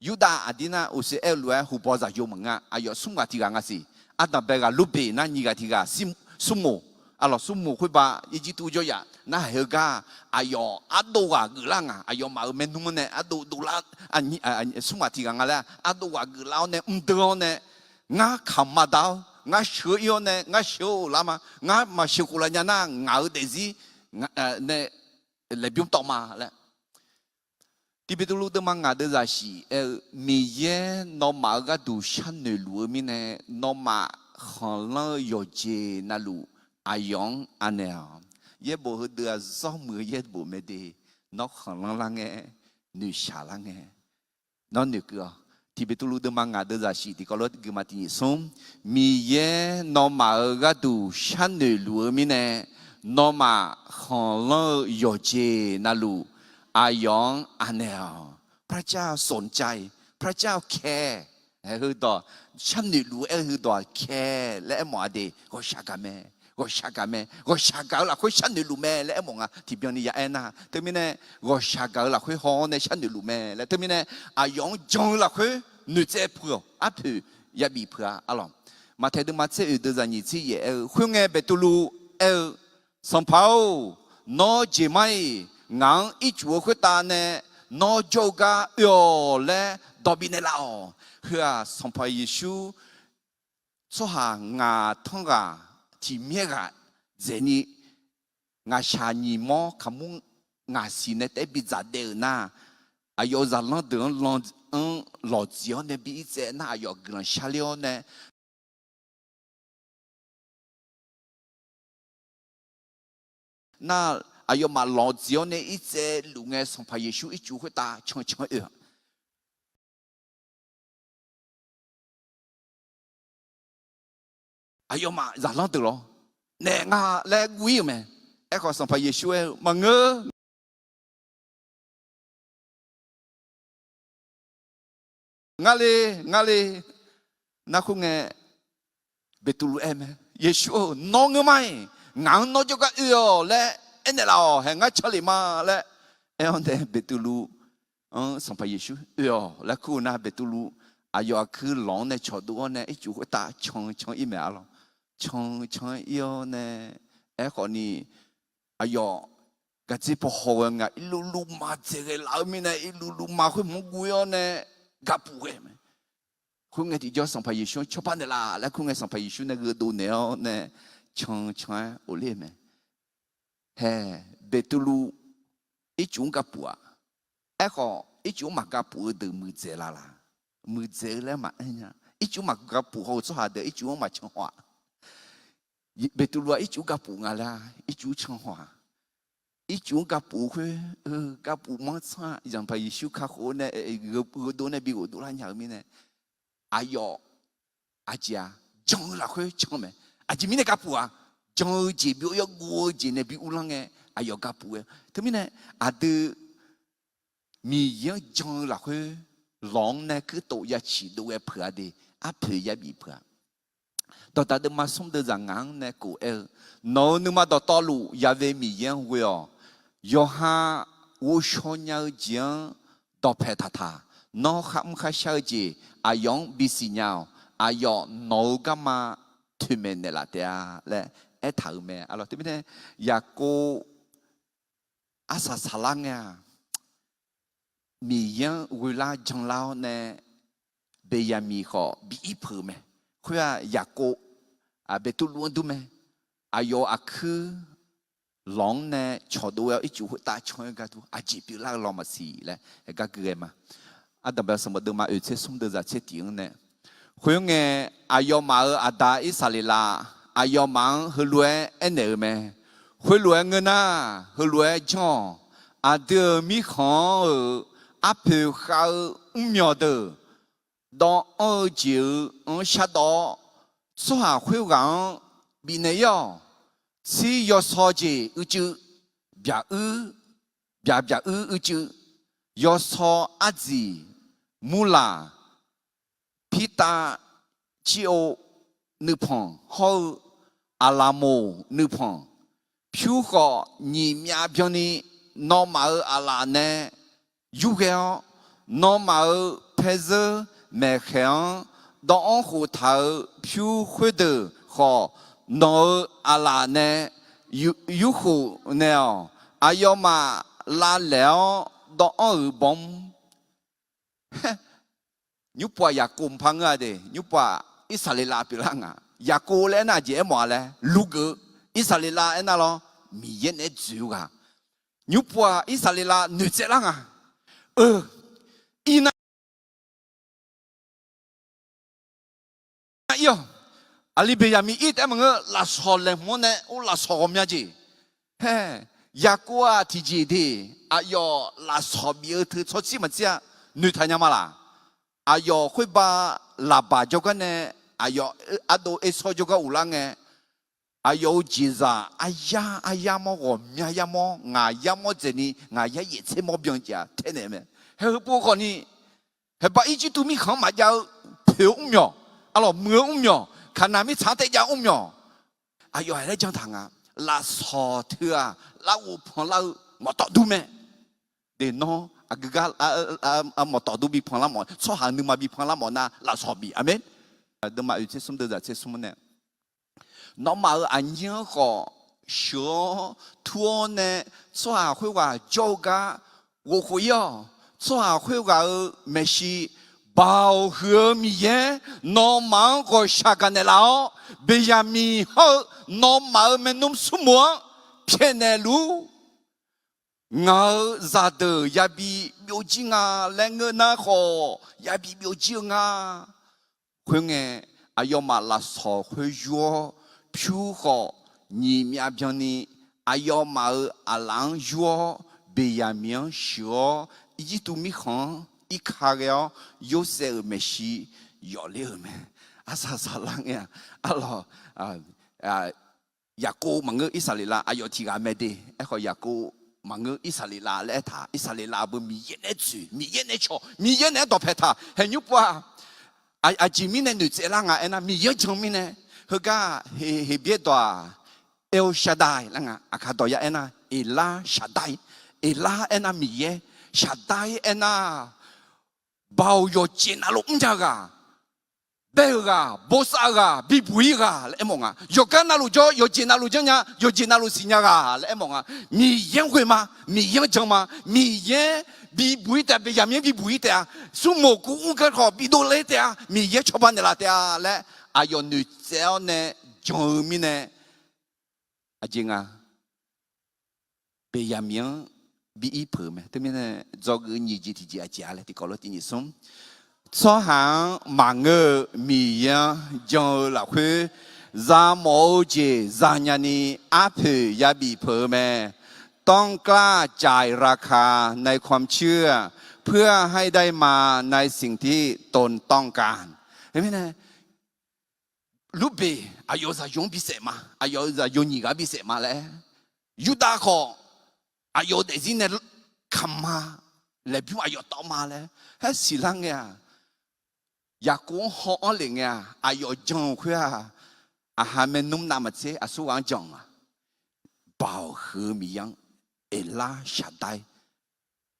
Yurdav aqdir nar uqshoe aer-eu lof-aer huqbaw zaqyo maqngeur-a. Aqyawf smr ghaq tiq ghaq nga siq. Ardanqbae ghaq Lurbeq nar nyiq ghaq tiq ghaq, smrmoq, arlawq, smrmoq khoerba Irjirtuv jawryaf narhaq heu gar, aqyawf ardov ghaq geuflar nga. Aqyawfmaf-euq maernmr-anr nae ardov dovlar, smr ghaq tiq ghaq nga laer ardov ghaq geuflar-awr nae mrdeuv-awr nae, ngar kamq maqda-awr, ngar sheuq-ir-awr nae ngar sheuq-eu lar ma, ngar maqsheuq khof laf nya nar ngaq-euq daefzir nae laeqbymr tawv ma laer. Tiq Beqtuvluv deuvma ngaq deuv zaqsiq aer-eu, Miqyaer nawmaf-euq gharduq sharnoeq luf-eu mirnae, nawmaf khanqlanr-eu yawqjeq navluf aqyawf-anr anaeq-awq. Yaerbof heudeuv-aq zawr muiq-eu yaerbof mae de. Nawr khanqlanr lar ngae, noeqshaq lar ngae, nawr noeqkeuv-awq. Tiq Beqtuvluv deuvma ngaq deuvzaq shif tiqkawv lof-aer guima tiq nyiq smr, Miqyaer nawmaf-euq gharduq sharnoeq luf-eu mirnae, nawmaf khanqlanr-eu yawqjeq navluf aqyawf-anr anaeq-awq. พระเจ้าสนใจ, พระเจ้าแคร์ heudawq, sharnoeq luf-aer heudawq-aq แคร์ laer aermawf-a de, ghawqshaq gaq mae, ghawqshaq gaq mae, ghawqshaq gaq-eu lafkhoer sharnoeq luf mae laer aermawf nga tiqbyan ni ya aer nar. Teumirnae ghawqshaq gaq-eu lafkhoer haw-awr nae sharnoeq luf mae laer. Teumirnae aqyawf-anr jan-eu lafkhoer noeqtsaev puq-awq, arpoeq yabif puq-a arlawq. Maqtaeq deuvma tser oeq deuvzaq nyiq tser yaef aer-eu, khoerngae Beqtuvluv aer-eu, Sanqpaq-or, nawr jeq mar-iq ngaq-anr ircuf-eu khoertav nae nawr jawr-eu gar oe-awq laer dawq bifnaeq laf-awq. Heu-aq, Sanqpaq Yeqsur tsawrhaq ngaq tanr ghaq tiq myaer ghaq dzaeqni, ngaqshaq nyiq mawr kaqmur ngaq siq nae taef-aer bidzaq daef-euq nar, aqyawf-euq zaqlanr deuq-anr lan-anr lawqdziq-awr nae bi irtsaev nar, aqyawf guiqlanq sharler-awr nae nar, aqyawfmaf lawqdziq-awr nae irtsaev luf ngae, Sanqpaq Yeqsur ircuf khoertav can can oe-aq, aqyawfmaf zaqlanr deuq lawr naeq nga laer guv ir-euq mae. Aerkhawf, Sanqpaq Yeqsur aer-eu, Maqngeur. Ngar le, ngar le. Nar khoerngae, Beqtuvluv aer mae, Yeqsur-or, nawr ngeur mar-iq ngaq-anr nawr jawrgar oe-awq laer aernaeq laf-awq. Hae, ngar can lef ma laer aer-awr nae, Beqtuvluv-anr Sanqpaq Yeqsur oe-awq laer kur-eu nar, Beqtuvluv aqyawf aqkuir lawq-anr nae cawqdov-awr nae ircuf khoertav can can ir mae arlawq. Can can ir-awr nae, aerkhawf ni, aqyawf gaqdzer paw haw ghae nga, irluvluv ma dzaeq ghae laf-eu mirnae, irluvluv ma khoer maqguv ir-awr nae gapuf ghae mae. Khoerngae tiqjawr Sanqpaq Yeqsur-anr cawba naeqlaf laer kur ngae, Sanqpaq Yeqsur nae gheudov naeq-awr nae can can-aer ofler-eu mae. Hae, Beqtuvluv ircuf-anr gapuf-aq, aerkhawf ircuf-anr maqgapuf-eu deuq muiqdzaeq la laq? Muiqdzaeq-eu laer maqaer nya. Ircuf-anr maqgapuf haw-eu tsawrhaq deuq ircuf-anr maqcan haw-aq. Beqtuvluv-aq ircuf-anr gapuf nga laer-a? Ircuf-anr can haw-aq. Ircuf-anr gapuf-eu khoer, gapuf manr tsanr-a. Sanqpaq Yeqsur kakhof nae gheudov nae bi ghofdov lar nya-eu mirnae, aqyawf aqjeq-aq, jan-eu lafkhoer can mae. Aqjeq mirnae gapuf-aq, jan-eu jeq bi or yawguv-eu jeq nae bi uvlanr ngae, aqyawf gapuf ghae. Teumirnae aqdui Miqyaer-anr jan-eu lafkhoer lawq-anr nae kuirtof ya ciqdov ghae peuq-a de, arpoeq yabif peuq-a. Dawqdaq deuvma smr deuvzaq ngaq-anr nae kof aer-eu, Nawq-euq nuima dawqtawvluf yav ve Miqyaer-anr ghoe-awq. Yawqha ghovshaw nya-eu jeq-anr dawqpae taqtaq. Nawr kharmr kharshar-eu jeq aqyawf-anr bisiq nya-awq. Aqyawf nawq-euq garma toeqmaeq naeqlaf taef-a laer aertaq-euq mae. Arlawq, teumirnae Yaqkov arsaq saqlar ngae-aq, Miqyaer-anr ghoelar janlar-awr nae Beqyaqmiq khawf bi ir peuq-eu mae. Khoer-aq, Yaqkov, Beqtuvluv-anr dur mae. Aqyawf-euq aqkuir lawq-anr nae cawqdov ghae-awr ircuf khoertav can-aer gar dur, aqjeq pyeuflar-eu lawq maqsiq laer aer gar gui ghae ma. Ardanqbae sanqbof deuvma oeq tser smr deuvzaq tser tiq-anr nae, khoerngae, aqyawfmaf-euq aqda Irsaqleqlav aqyawfmaf-anr heulof-aer aernaeq-eu mae. Khoerlof-aer ngeur nar, heulof-aer janr-awq. Aqdui-euq mirkhanq-anr-euq arpoeq khav-eu mrmyawq deuq dawvanr-eu jeq-euq-anr shardawv-awr, tsawrhaq khoerghaq-anr bifnaeq ir-awq. Tsir yawsaw jeq uicuiv, byaq uir, byaq byaq uir uicuiv, yawsaw ardziq, murlaq, pirtav, cir-ov nuipanq hawr-eu aqlaqmoq nuipanq, pyur khawf nyiq myav byanni nawmaf-euq aqlaf nae yurghae-awr, nawmaf-euq paezeur maeqkhaeq-anr dawvanr khoftaq-euq pyur khoerdeuq khawf, nawq-euq aqlaf nae yurkhof naeq-awq. Aqyawfmaf lavlaeq-awr dawvanr-euq bawmr Nymrpov-aq Yaqkov mqpar ngeur-a de, nymrpov-aq Irsaqleqlav pyeuflar nga. Yaqkov laer aernar aqjeq aermawf-a laer lugeuf-eu, Irsaqleqlav aernar lawr, Miqyaer naeq-aer dzoeq-eu ghaq. Nymrpov-aq Irsaqleqlav noeqtsaev lar nga. Eu, irnar ir-awq. Aqli Beqyaqmiq ir taef-aer maqngeur, lafsawq laeqhmq-anr nae or lafsawq ghawqmya jeq. Hae, Yaqkov-aq tiqjeq de, aqyawf lafsawq bif-eu teu tsawrtsir maqtsir-a, noeqtaq nya ma laq? aqyawf khoerbav laqbaq jawrgar nae, aqyawf ardov ersawr jawrgar uvlar ngae, aqyawf-euq jeqzaq aryar aryar mawr, ghawqmya yar mawr, ngaq yar mawr dzaeqni, ngaq yar yaeftser mawr byan jeq-aq taenaeq mae. Haeq heu pov khawfni, haeqbav Irjirtuv mirkhanq-anr maqjav-eu poeq-eu mrmyawq, arlawq muiq-eu mrmyawq, Kaqnaq mirtsaq-anr taef jav mrmyawq, aqyawf-aq laer jan taq nga. Lafsawq teu-aq larghov panlar-eu mawqtawf dur mae. Deq nawr aqgeu gar mawqtawf dur bi panlar mawf, tsawrhaq nuima bi panlar mawf nar lafsawq bif. Aqmeq. Deuvma oeq tser smr deuvzaq tser smr nae, nawmaf-euq aqnyir-anr khawf sheuq-awr tur-awr nae, tsawrhaq khoerghaq jawr-eu gar ghovkhof ir-awq. Tsawrhaq khoerghaq-euq maeqshi, Baoq huiq-eu Miqyaer nawmaf-anr ghawqshaq gaqnaeq laf-awr, Beqyaqmiq hawr-eu nawmaf-euq maernmr smrmuiq-anr pyaeqnaeq luf-ur. Ngaq-euq zaqdeuq yabi byovjir nga laer ngeur nar khawf, yabi byovjir-eu nga. Khoerngae, aqyawfmaf lafsawq khoer yur-awr pyur khawf, nyiq myav byanni aqyawfmaf-euq aqlaf-anr yur-awr, Beqyaqmiq-anr sheuq-awr, Irjirtuv mirkhanq-anr irka ghae-awr, Yorsaev-euq maeqshi yawfler-euq mae. Arsaq saqlar ngae-aq, arlawq, Yaqkov maqngeur, Irsaqleqlav aqyawf tiq ghaq mae de. Aerkhawf Yaqkov maqngeur, Irsaqleqlav laer aertaq. Irsaqleqlav beu Miqyaer naeq-aer tsoeq, Miqyaer naeq-aer cawq, Miqyaer naeq-aer dawqpae taq. Haeqnymr pov-aq, aqjeq mirnae noeqtsaev lar nga aernar, Miqyaer-anr jan mirnae. Heugar Heqbyaer dawq-aq, El Shaddai laer nga. Aqkaq dawq ya aernar, Eqlar Shaqdai. Eqlar aernar Miqyaer, Shaqdai aernar, Baoq yawqjeq navluf mrnya-eu ghaq, bae-eu ghaq, bosav-eu ghaq, bibuq ir ghaq laer aermawf nga. Yawqgar navluf jawr, yawqjeq navluf janrnya, yawqjeq navluf siqnya ghaq laer aermawf nga. Miqyaer-anr ghoe ma, Miqyaer-anr jan ma, Miqyaer bibuq ir taef-a, Beqyaqmiq-anr bibuq ir taef-a, smrmuiq kuv mr gar khawf bidov ler taef-a, Miqyaer cawba naeqlaf taef-a laer aqyawf noeqtsaev-awr nae jan-eu mirnae, aqjeq nga Beqyaqmiq-anr bi ir peuq-eu mae. Teumirnae dzawgeuf nyiq jeq tiqjeq aqjeq-a laer tiqkawv lof tiq nyiq smr. Tsawrhaq-anr maqngeur-eu Miqyaer-anr jan-eu lafkhoer, zamawf-eu jeq zanya ni arpoeq yabif peuq-eu mae. ต้องกล้าจ่ายราคาในความเชื่อ เพื่อให้ได้มาในสิ่งที่ตนต้องการ Teumirnae, Lurbeq aqyawf-euq zaqyo-anr bisaef ma, aqyawf-euq zaqyo nyiq ghaq bisaef ma laer, Yurdav khawf aqyawf-euq daefzir nae kaqma, laeqbymr aqyawf tawv ma laer haer siqlar ngae-aq, Yaqkov-anr haw-anr lef ngae-aq, aqyawf jan-eu khoer-aq, aqha maernmr navmaqtser aqsurghaq-anr jan-a. Baoq huiq-eu Miqyaer-anr, Eqlar Shaqdai,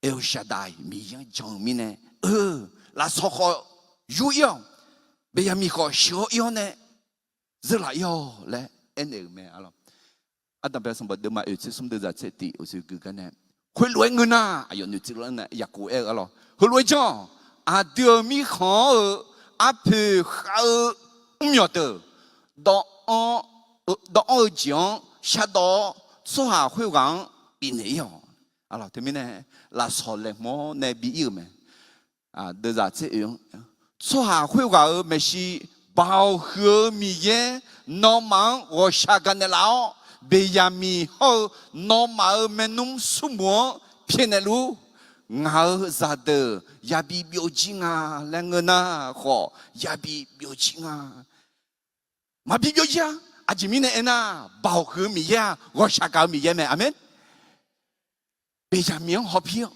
El Shaqdai Miqyaer-anr jan-eu mirnae, eu, lafsawq khawf yur ir-awq, Beqyaqmiq khawf sheuq-awr ir-awr nae, zeurlaf ir-awq laer aernaeq-euq mae. Ardanqbae sanqbof deuvma oeq tser smr deuvzaq tser tiq uqshoe gui gar nae, khoerlof-aer ngeur nar, aqyawf noeqtsaev lof-aer nae Yaqkov aer-eu arlawq, heulof-aer janr-awq. Aqdui-euq mirkhanq-anr-eu arpoeq khav-eu mrmyawq deuq, dawv-anr-eu jeq-anr shardawv-awr, tsawrhaq khoerghaq-anr bifnaeq ir-awq. Arlawq, teumirnae lafsawq laeqhmq-awr nae bi ir-euq mae. Deuvzaq tser oeq-anr, tsawrhaq khoerghaq-euq maeqshi, Baoq huiq-eu Miqyaer nawmaf-anr ghawqshaq gaqnaeq laf-awr, Beqyaqmiq hawr-eu nawmaf-euq maernmr smrmuiq-anr pyaeqnaeq luf-ur. Ngaq-euq zaqdeuq yabi byovjir nga laer ngeur nar khawf, yabi byovjir nga. Maqbi byovjir-a. Aqjeq mirnae aernar, Baoq huiq-eu Miqyaer-aq ghawqshaq gaq-eu Miqyaer mae. Aqmeq. Beqyaqmiq-anr hawpir-awr,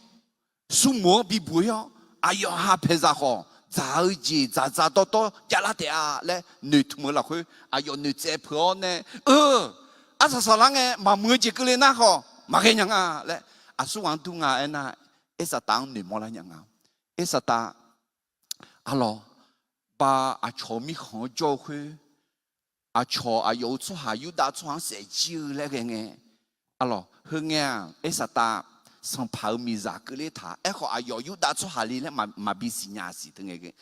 smrmuiq-anr bibuq ir-awr, aqyawf ha paeqzaq khawf dzaq-eu jeq dzaqdzaq dawrdawr javlar taef-a laer noeqtmq-eu lafkhoer, aqyawf noeqtsaev peuq-awr nae, eu, arsaq saqlar ngae maqmuiq-eu jeq keuvle nar khawf maqghae nya nga laer, aqsurghaq-anr dur nga aernar, Irsaqtav-anr noeqmawr lar nya nga. Irsaqtav, arlawq, ba aqcawq-eu mirkhanq-anr jawr-eu khoer, aqcawq aqyawf-euq tsawrhaq Yurdav tsawrhaq-anr saef jir-eu laer ghae ngae, arlawq, heu ngae-aq, Irsaqtav sanqpaq-euq miqzaq keuvler taq. Aerkhawf, aqyawf Yurdav tsawrhaq le laer maqbi siqnya siq teu ngae,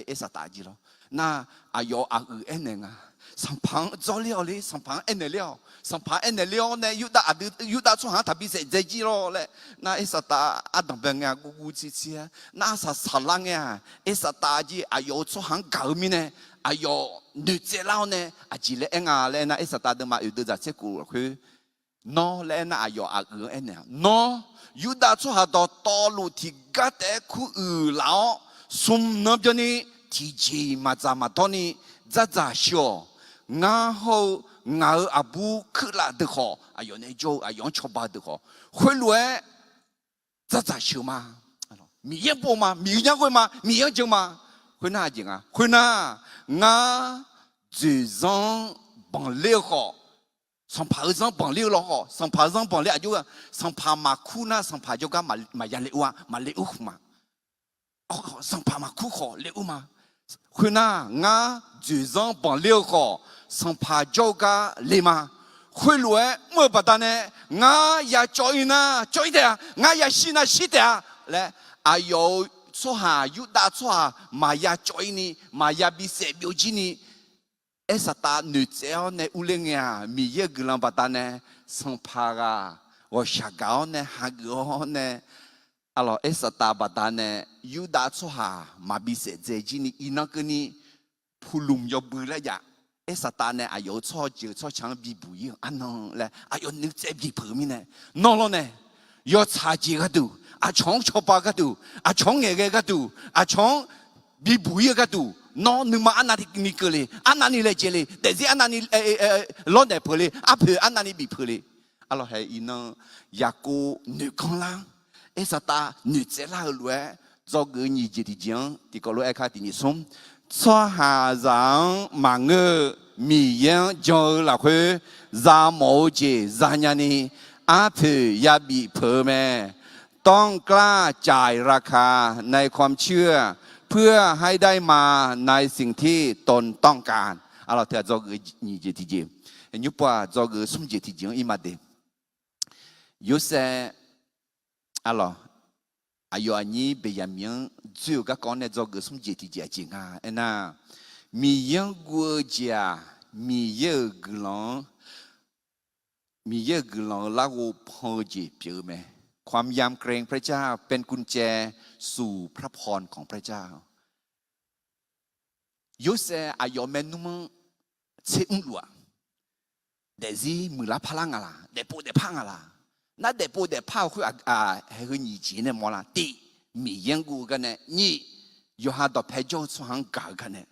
Irsaqtav jir lawr. Nar, aqyawf aqyuif aernaeq nga. Sanqpaq-anr dzawrler-awq le, sanqpaq-anr aernaeq ler-awq. Sanqpaq aernaeq ler-awr nae Yurdav aqdui, Yurdav tsawrhaq-anr taqbi saef dzae jir lawr laer. Nar, Irsaqtav ardanqbae ngae-a guvguv tsirtsir-aer. Nar, arsaq saqlar ngae-aq, Irsaqtav jir aqyawf-euq tsawrhaq-anr gaq-eu mirnae, aqyawf noeqtsaev lar-awr nae aqjeq laer aer nga laer nar, Irsaqtav deuvma oeq deuvzaq tser kof lafkhoer, nawr laer aernar, aqyawf aqyuif-anr aernaeq-a, nawr, Yurdav tsawrhaq dawqtawvluf tiqgar taef-aer kuruiq laf-awr, smq nan byanni tiqjeq-iq maqdzaq maqdawr ni dzardzaq sheuq-awq. Ngar hawr-eu ngaq-euq aqbur kuirlaf deuq khawf, aqyawf nae jawr-eu aqyawf-anr cawba-eu deuq khawf, khoerlof-aer dzardzaq sheuq ma. Miqyaer pov ma, Miqyaer ghoe ma, Miqyaer-anr jeuq ma. Khoernar aqjeq nga, khoernar, ngar dzoeqzanr-anr banqler-eu khawf, sanqpaq-eu zanr banqler-eu lawkhawf, sanqpaq-eu zanr banqler aqjox-a, sanqpaq maqkur nar sanqpaq jawrgar maqya le ur-a, maqle ur khmq ma. Sanqpaq maqkur khawf le ur ma. Khoernar, ngar dzoeqzanr banqler-eu khawf, sanqpaq jawr-eu gar le ma. Khoerlof-aer mr-eu baqdanae, ngar ya cawv-ir nar cawv-ir taef-a, ngar ya shir nar shir taef-a laer, aqyawf-euq tsawrhaq, Yurdav tsawrhaq maqya cawv-ir ni, maqya bisaef byovjir ni, Aersaqtav noeqtsaev-awr nae urler ngae-aq, Miqyaer-euq guiqlanq baqdanae, sanqpaq ghaq ghawqshaq gaq-awr nae hageuf-awr nae, Aersaqtav baqdanae, Yurdav tsawrhaq maqbi saef dzae jir ni iqnan keuvni, Puqlmq yawbui laer jav, Aersaqtav nae aqyawf-euq tsawrjeuq tsawrca-anr bibuq-ir-eu arnan laer aqyawf noeqtsaev biftaq-euq mirnae, nawr lawrnae, yawtsaq jeq gharduq, aqcawq-anr cawba gharduq, aqcawq-anr ngaeqghae gharduq, aqcawq-anr bibuq-ir-eu gharduq, nawr nuima arnavni keuvle, arnavni laejae le, daefzir arnavni lawrnaeq peuq le, arpoeq arnavni bif peuq le. Arlawq hae iqnan, Yaqkov noeqganr lar, Aersaqtav noeqtsaev lar-eu lof-aer, dzawgeuf-eu nyiq jeq tiqjeq-anr tiqkawv lof-aer kar tiqnyiq smr, tsawrhaqzaq-anr maqngeur-eu Miqyaer-anr jan-eu lafkhoer, zamawf-eu jeq zanya ni, arpoeq yabif peuq-eu mae. ต้องกล้าจ่ายราคาในความเชื่อ เพื่อให้ได้มาในสิ่งที่ตนต้องการ Arlawq teughaq dzawgeuf-eu nyiq jeq tiqjeq, nymr pov-aq dzawgeuf-eu smr jeq tiqjeq-anr ir ma de. Yorsaev, arlawq, aqyawf aqnyir Beqyaqmiq-anr dzoer-euq garkawv-anr nae dzawgeuf smr jeq tiqjeq aqjeq nga aernar, Miqyaer-anr guv-eu jeq-aq, Miqyaer-euq guiqlanq-anr, Miqyaer-euq guiqlanq-euq larghov pan-eu jeq pyeuf-eu mae. ความยำเกรงพระเจ้าเป็นกุญแจสู่พระพรของพระเจ้า Yorsaev aqyawf maernmr-anr tser mrluf-aq, daefzir muiqlar parlar nga laq, daefpov daefpar nga laq. Nar daefpov daefpar-eu khoer-aq, haeqheu nyiq jeq nae mawrlar. Tiq, Miqyaer-anr guv-eu gar nae, nyiq, yawqha dawqpae jawr-eu tsawrhaq-anr gaq-eu gar nae.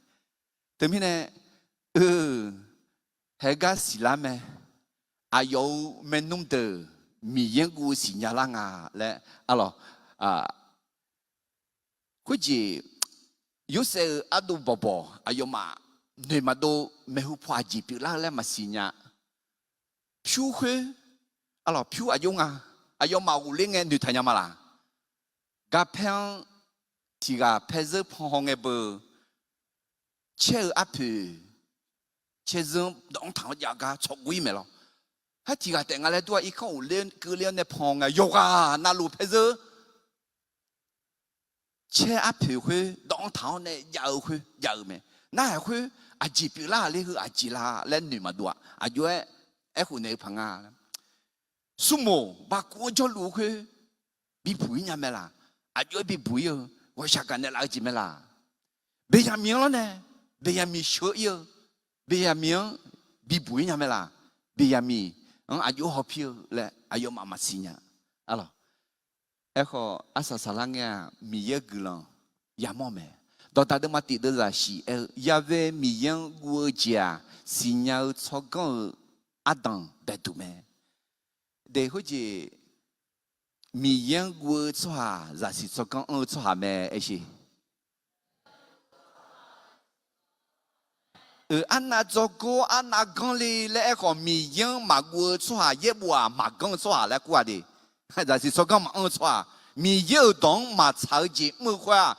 Teumirnae, eu, haegar siqlar mae. Aqyawf-euq maernmr deuq Miqyaer-anr guv-eu siqnya lar nga laer, arlawq, khoerjeq, Yorsaev-euq ardov bawqbawq aqyawfmaf noeq maqdov, maeqhu paw aqjeq pyeuflar-eu laer maqsiq nya. Pyur khoer, arlawq, pyur aqjox nga, aqyawfmaf ghofler ngae noeqtaq nya ma laq. Garpaer-anr tiq ghaq paer zeur pan haw ngae beu, caer-eu arpoeq, caer zeur-anr dawq-anr taq-awr jav gar tsawqguv-ir mae lawr. Har tiq ghaq taef nga laer dur-aq, irkanr ghofler keuvler-awr nae pan haw ngae, yawqghaq navluf paer zeur caer arpoeq khoer dawq-anr taq-awr nae jav-eu khoer jav-eu mae. Narhaq khoer aqjeq pyeuflar-aq ler heu aqjeq la laer noeq maqdov-aq, aqjox-aer, aerkhof naeq-eu paq nga. Smrmoq baqkuv-anr jawrluf-eu khoer bibuq-ir nya mae laq. Aqjox-aer bibuq-ir-eu, ghawqshaq gaq naeqlaf-eu jeq mae laq. Beqyaqmiq-anr lawrnae, Beqyaqmiq sheuq-ir-eu, Beqyaqmiq-anr bibuq-ir nya mae laq. Beqyaqmiq-anr aqjox hawpir-eu laer aqyawfmaf maqsiq nya. Arlawq, aerkhawf arsaq saqlar ngae-aq, Miqyaer guiqlanq yamawr mae. Dawqdaq deuvma tiq deuv zaqsiq aer-eu, Yahweh Miqyaer-anr guv-eu jeq-aq, siqnya-eu tsawrganr-euq ardanq baeduq mae. Daef khoerjeq, Miqyaer-anr guv-eu tsawrhaq zaqsiq tsawrganr anr-eu tsawrhaq mae aer sher. Euq, arnav dzawgor arnav ganr le laer aerkhawf, Miqyaer-anr maqguv-eu tsawrhaq yaerbof-aq maqganr-eu tsawrhaq laer kur-a de. Zaqsiq tsawrganr maqanr-eu tsawrhaq, Miqyaer-euq dawq-anr maqtsaq-eu jeq mr-eu khoer-aq,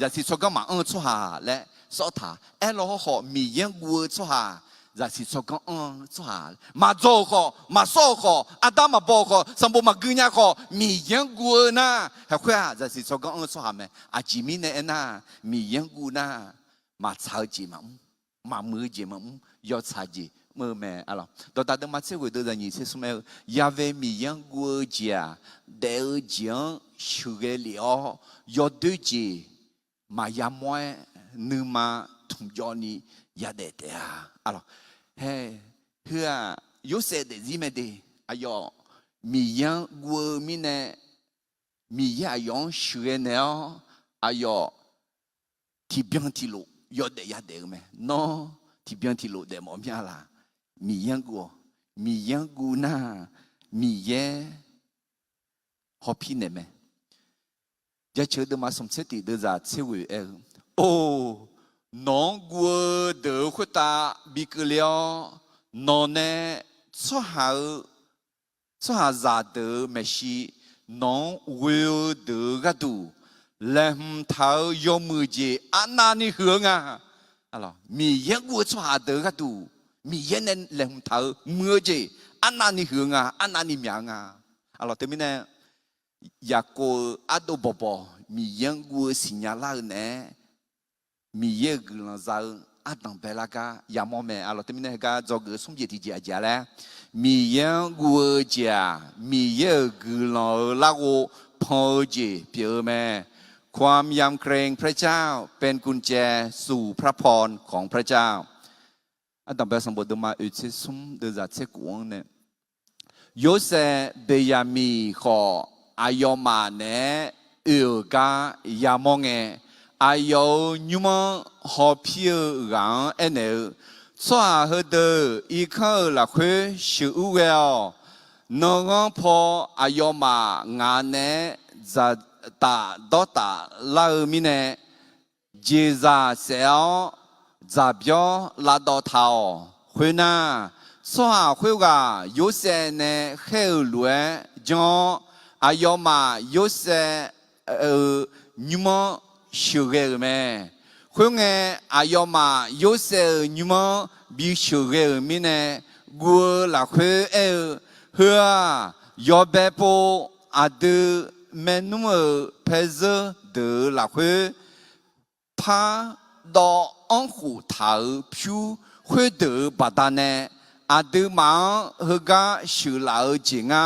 zaqsiq tsawrganr maqanr-eu tsawrhaq laer sawr taq. Aerlaw hawrkhawf, Miqyaer-anr guv-eu tsawrhaq, zaqsiq tsawrganr anr-eu tsawrhaq, maqdzaw-euq khawf, maqsawr-euq khawf, ardanr maqbaw-euq khawf, sanqbof maqgui nya khawf, Miqyaer-anr guv-eu nar, haeq khoer-aq zaqsiq tsawrganr anr-eu tsawrhaq mae. Aqjeq mirnae aernar, Miqyaer-anr guv nar, maqtsaq-eu jeq maqmr, maqmuiq-eu jeq maqmr, yawtsaq jeq mr-eu mae. Dawqdaq deuvma tser ghoeq deuv zaqnyiq tser smr aer-eu, Yahweh Miqyaer-anr guv-eu jeq-aq, daef-eu jeq-anr sheuqghae lef-awr, yawdoer jeq maqya mawr-aer, nuima tmqjawv ni yadaef taef-a. Arlawq, hae, heu-aq, Yorsaev daefzir mae de. Aqyawf Miqyaer-anr guv-eu mirnae, Miqyaer aqyawf-anr sheuqghae naeq-awr, aqyawf tiqbyan tiqlof yawdaef yadaef-eu mae. Nawr tiqbyan tiqlof daefmawf mir-a laq? Miqyaer-anr guv-awq. Miqyaer-anr guv nar, Miqyaer hawpir naeq mae. Jaceuq deuvma smq tser tiq deuvzaq tser ghoeq aer-eu, Or, nawq-anr guv-eu deuq-euq khoertav bi keuvle-awr, nawqnae tsawrhaq-eu, tsawrhaqzaq deuq-euq maeqshi nawq-anr ghoe-eu deuq-euq gharduq, laeqhmq taq-euq yawmuiq jeq arnavni huiq-eu nga. Miqyaer-anr guv-eu tsawrhaq deuq-euq gharduq, Miqyaer nae laeqhmq taq-eu muiq-eu jeq arnavni huiq-eu nga, arnavni myaq-eu nga. Aqlawq teumirnae, Yaqkov-euq ardov bawqbawq Miqyaer-anr guv-eu siqnya lar-eu naeq-aer, Miqyaer-euq guiqlanq za-eu ardanq baelar gar yamawr mae. Aqlawq teumirnae heugar dzawgeuf-eu smr jeq tiqjeq aqjeq-a laer, Miqyaer-anr guv-eu jeq-aq, Miqyaer-euq guiqlanq-euq larghov pan-eu jeq pyeuf-eu mae. ความยำเกรงพระเจ้าเป็นกุญแจสู่พระพรของพระเจ้า Ardanq bae sanqbof deuvma oeq tser smr deuvzaq tser kof-anr nae, Yorsaev Beqyaqmiq khawf aqyawfmaf naeq-aer oe-euq gar yamawr ngae, aqyawf-euq nymr-anr hawpir-eu ghaq-anr aernaeq-eu, Tsawrhaq heudeuq irkanr-euq lafkhoer sheuqur ghae-awq. Nanrghanr paw aqyawfmaf ngaq naeq-aer dzaqtaf dawrtaf lar-eu mirnae, jeqzaq saef-awr dzaqbyawr lavdawv taq-awq. Khoernar, tsawrhaq khoerghaq Yorsaev nae khaer-euq lof-aer janr-awr, aqyawfmaf Yorsaev-euq nymr-anr sheuqghae-euq mae. Khoerngae, aqyawfmaf Yorsaev-euq nymr-anr bi sheuqghae-euq mirnae, guv-eu lafkhoer aer-eu, Heu-aq, yawbae pov aqdui maernmr-euq paezeur deuq-euq lafkhoer pardawv anrkhof taq-euq pyur khoerdeuq-euq baqdanae, aqduimaf-anr heugar sheuqlaf-eu jeq nga.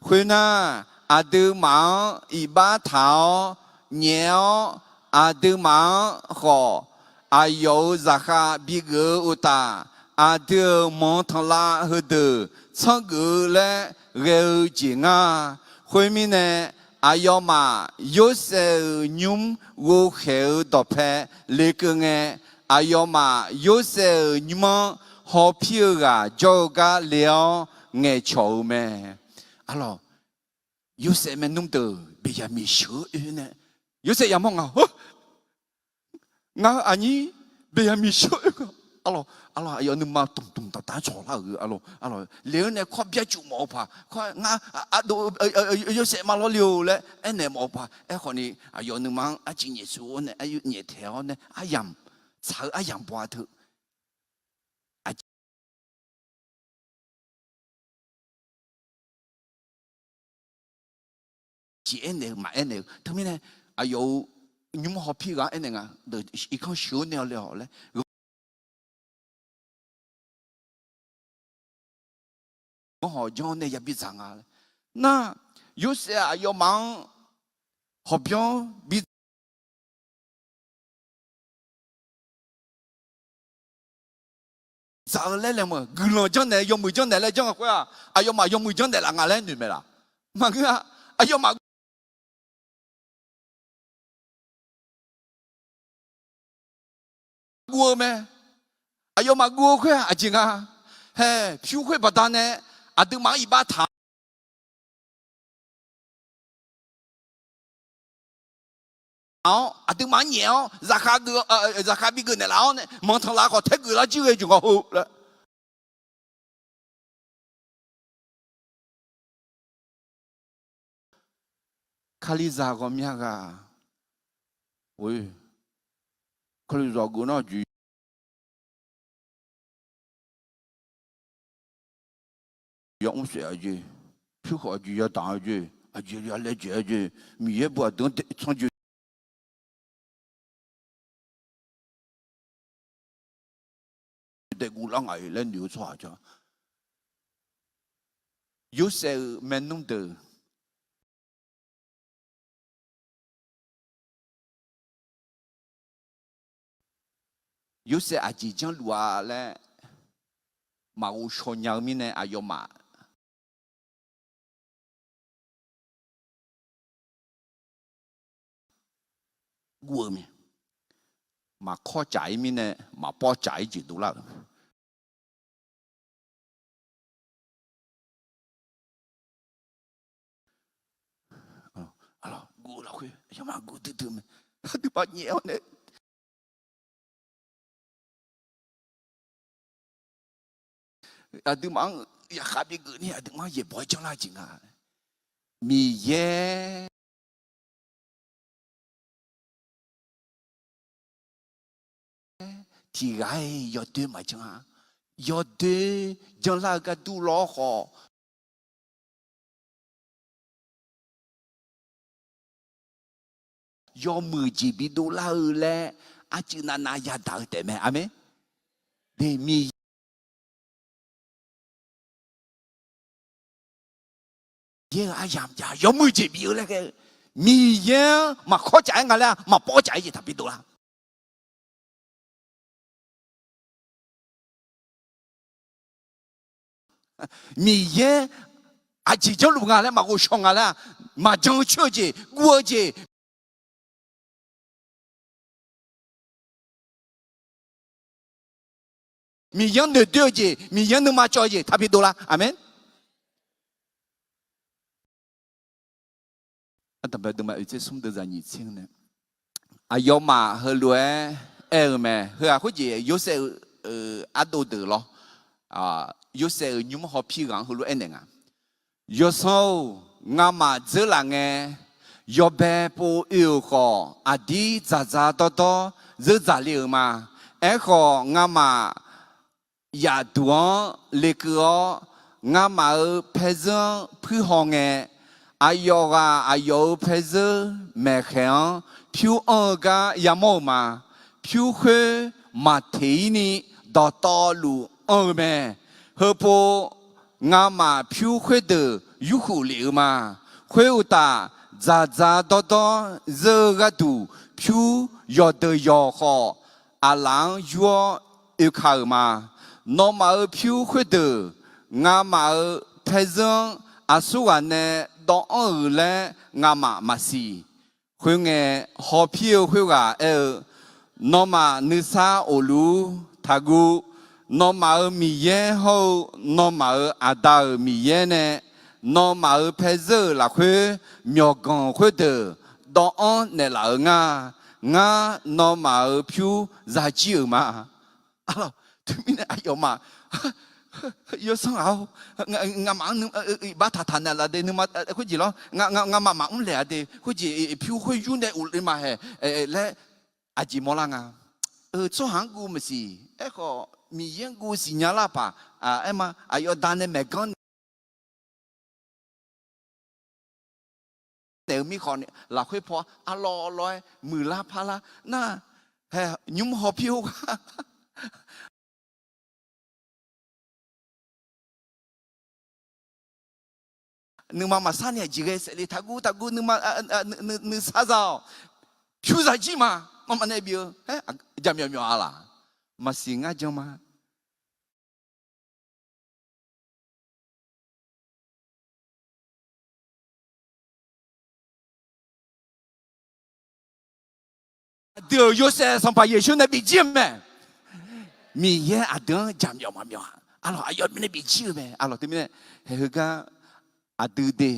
Khoernar, aqduimaf-anr iqbax taq-awr nyaef-awr, aqduimaf-anr khawf aqyawf-euq zaqkhav bigeuf-eu uqtaf, aqdui-euq manq tanqlav heudeuq tsanrgeuf-eu laer ghae-eu jeq nga. Khoermirnae, aqyawfmaf Yorsaev-euq nymr ghovkhaeq-eu dawqpae lekeuv ngae, aqyawfmaf Yorsaev-euq nymr-anr hawpir-eu ghaq jawr-eu gar le-awr ngaeqcawq-eu mae. Aqlawq, Yorsaev maernmr deuq Beqyaqmiq sheuq-eu oe nae, Yorsaev yamawr nga, Ngar-eu aqnyir Beqyaqmiq sheuq-eu oe nga. Aqlawq, aqlawq, aqyawf nuima dmqdmq daqdaq-anr cawqlar-euq, aqlawq, aqlawq, le-eu nae kawr byaer cuf mawf-eu paq, kawr ngar ardov Yorsaev ma lawrle-or laer aernaeq mawf-eu paq. Aerkhawf ni, aqyawf nuima-anr arciv nyaef suf-awr nae, nyaef taeq-awr nae, aryamq tsaq-eu aryamq baw-a teu. Jeq aernaeq-eu maqaer naeq-eu teumirnae, aqyawf-euq nymr hawpir ghaq-anr aernaeq nga, Irkanr sheuq-awr nae-awq le-awq laer, ganr hawq janr-awr nae yabi dzaq nga laer. Nar, Yorsaev aqyawfmaf-anr hawqbyanr bi dzaq-eu laer laeqhmq-eu guiqlanq janrnaeq, yawmuiq janrnaeq laer janr-eu khoer-aq, aqyawfmaf yawmuiq janrnaeq laf nga laer noeq mae laf? Maqngeur-a. Aqyawfmaf guv-eu mae. Aqyawfmaf guv-eu khoer-aq aqjeq nga. Hae, pyur khoer baqdanae aqduimaf-anr iqbax taq awr, aqduimaf-anr nyaef-awr, zaqkhav bi geuf naeqlaf-awr nae, manq tanqlaf khawf taergeuf lar jir ghae jeq ngawr heu laer. Kalizaq ghawqmya ghaq, Kalizaq geuf nar jeq ya mrsaef-a jeq, pyur khawf aqjeq yadaq-a jeq, aqjeq ya laejae-a jeq, Miqyaer bu aqdui-anr tsanr jeq daeqguv lar ngaq-iq laer noeq-eu tsawrhaq ja. Yorsaev-euq maernmr deuq, Yorsaev aqjeq janrluf-a laer maqghov shaw nya-eu mirnae, aqyawfmaf guv-eu mae. Maqkawr caf-ir mirnae maqpawv caf-ir jeq dovlar-euq. Guv-eu lafkhoer yawma guv duidui mae. Aqduimaf nyaef-awr nae aqduimaf-anr yaqkhav bigeuf ni aqduimaf-anr yaeqbawq-aer janrlar-eu jeq nga. Miqyaer tiqghaq-iq yawdoer maqjanr-a. Yawdoer janrlar-eu gar dur lawr khawf, yawmuiq jeq bidovlar-eu laer arcuiv navnav yadaq-eu taef mae. Aqmeq. Miqyaer-euq aryamq jav yawmuiq jeq bif-eu laer ghae-eu, Miqyaer-anr maqkawr caf-aer nga laer-a maqpawv caf-aer jeq taqbi dovlar. Miqyaer aqjeq janrluf nga laer maqghovshaw nga laer-a, maqjan-eu coer-eu jeq guv-eu jeq, Miqyaer-anr noeqdoer-eu jeq, Miqyaer-anr nuima cawv-eu jeq taqbi dovlar. Aqmeq. Ardanqbae deuqma oeqtser smr deuq zaqnyiq tser-eu nae, aqyawfmaf heulof-aer aer-eu mae. Heu-aq khoerjeq Yorsaev-euq ardov deuq lawr. Yorsaev-euq nymr hawpir ghaq-anr heulof-aer aernaeq nga. Yawsanr-or, ngamaf dzeurlaf ngae, yawbae pov oe-euq khawf, aqdir dzaqdzaq dawrdawr zeur dzaqle-euq ma. Aerkhawf, ngamaf yaf duq-anr lekeuv-awr, ngamaf-euq paezeur-anr puirhaw ngae, aqyawf ghaq aqyawf-euq paezeur maeqkhaeq-anr pyur anr-eu gar yamawr-euq ma. Pyur khoer maqteq-ir ni dawqtawvluf anr-eu mae. Heupov, ngamaf pyur khoerdeuq yurkhuf lef-eu ma. Khoeruqtaf, dzaqdzaq dawrdawr zeur-eu gharduq pyur yawqdeuq yawq khawf, aqlaf-anr yur-awr oeka-euq ma. Nawmaf-euq pyur khoerdeuq ngamaf-euq paezeur-anr aqsurghaq nae dawv anr-euq laer ngamaf maqsiq. Khoerngae, hawpir-eu khoerghaq aer-eu, Nawmaf nuisar of luf-ur. Taqguv. Nawmaf-euq Miqyaer hawr-eu nawmaf-euq aqda-euq Miqyaer nae nawmaf-euq paezeur-euq lafkhoer myawqganq khoerdeuq dawv anr naeqlaf-eu ngar. Ngar nawmaf-euq pyur zajir-euq ma. Arlawq, teumirnae aqyawfmaf yawsanr ghaq-or, ngamaf-anr iqbax taqtaq naeqlaf de nuima khoerjeq lawr, ngamaf maqmr laeq-a de khoerjeq pyur khoer yur nae of le ma hae laer aqjeq mawrlar nga. Tsawrhaq-anr guv maqsiq. Aerkhawf, Miqyaer-anr guv siqnya lar paq. Aerma, aqyawf da nae maeqganr naeq-eu mirkhanq lafkhoer paw arlawr lawr-aer muiqlar parlar nar, hae, nymr hawpir-eu gar nuima maqsar ni aqjeq ghae saef le. Taqguv taqguv, nuima nuisar za-awq. Pyur zajir ma. Nawmaf nae bif-eu jaqmyawf myawf-a laq. Maqsiq ngar jan ma. Aqdui-euq Yorsaev Sanqpaq Yeqsur nae bijir-eu mae. Miqyaer aqdui-anr jaqmyawf maqmyawf-a. Arlawq, aqyawf mirnae bijir-eu mae. Arlawq, teumirnae haeqheu gar aqdui de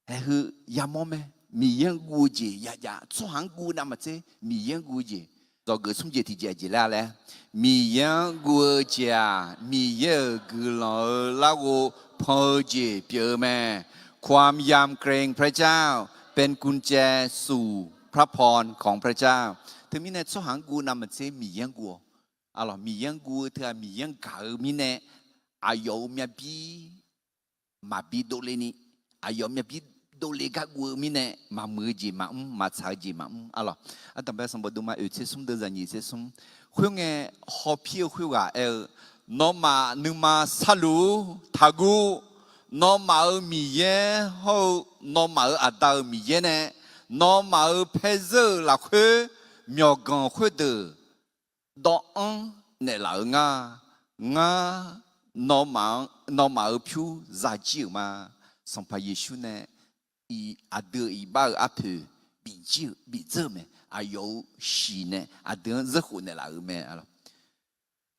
haeqheu yamawr mae. Miqyaer-anr guv-eu jeq yajav, tsawrhaq-anr guv navmaqtser Miqyaer-anr guv-eu jeq. Dzawgeuf smr jeq tiqjeq aqjeq laer laer, Miqyaer-anr guv-eu jeq-aq, Miqyaer-euq guiqlanq-eu larghov pan-eu jeq pyeuf-eu mae. ความยำเกรงพระเจ้าเป็นกุญแจสู่พระพรของพระเจ้า Teumirnae tsawrhaq-anr guv navmaqtser Miqyaer-anr guv-awq. Arlawq, Miqyaer-anr guv-eu teu-aq, Miqyaer-anr gaq-eu mirnae aqyawf-euq myavbir maqbi dovle ni, aqyawf myavbir dovle gar guv-eu mirnae maqmuiq-eu jeq maqmr, maqtsaq-eu jeq maqmr. Arlawq, ardanqbae sanqbof duma oeqtser smr deuv zaqnyiq tser smr. Khoerngae, hawpir-eu khoerghaq aer-eu, Nawmaf nuima sarluf-ur. Taqguv. Nawmaf-euq Miqyaer hawr-eu nawmaf-euq aqda-euq Miqyaer nae nawmaf-euq paerzeur-euq lafkhoer myawqganq khoerdeuq dawv-anr naeqlaf-euq ngar. Ngar nawmaf-euq pyur zajir-euq ma. Sanqpaq Yeqsur nae aqdui-euq iqbax-euq arpoeq bifjir-eu bifdzeur-eu mae. Aqyawf-euq shiq nae aqdui-anr zeurkhof naeqlaf-euq mae.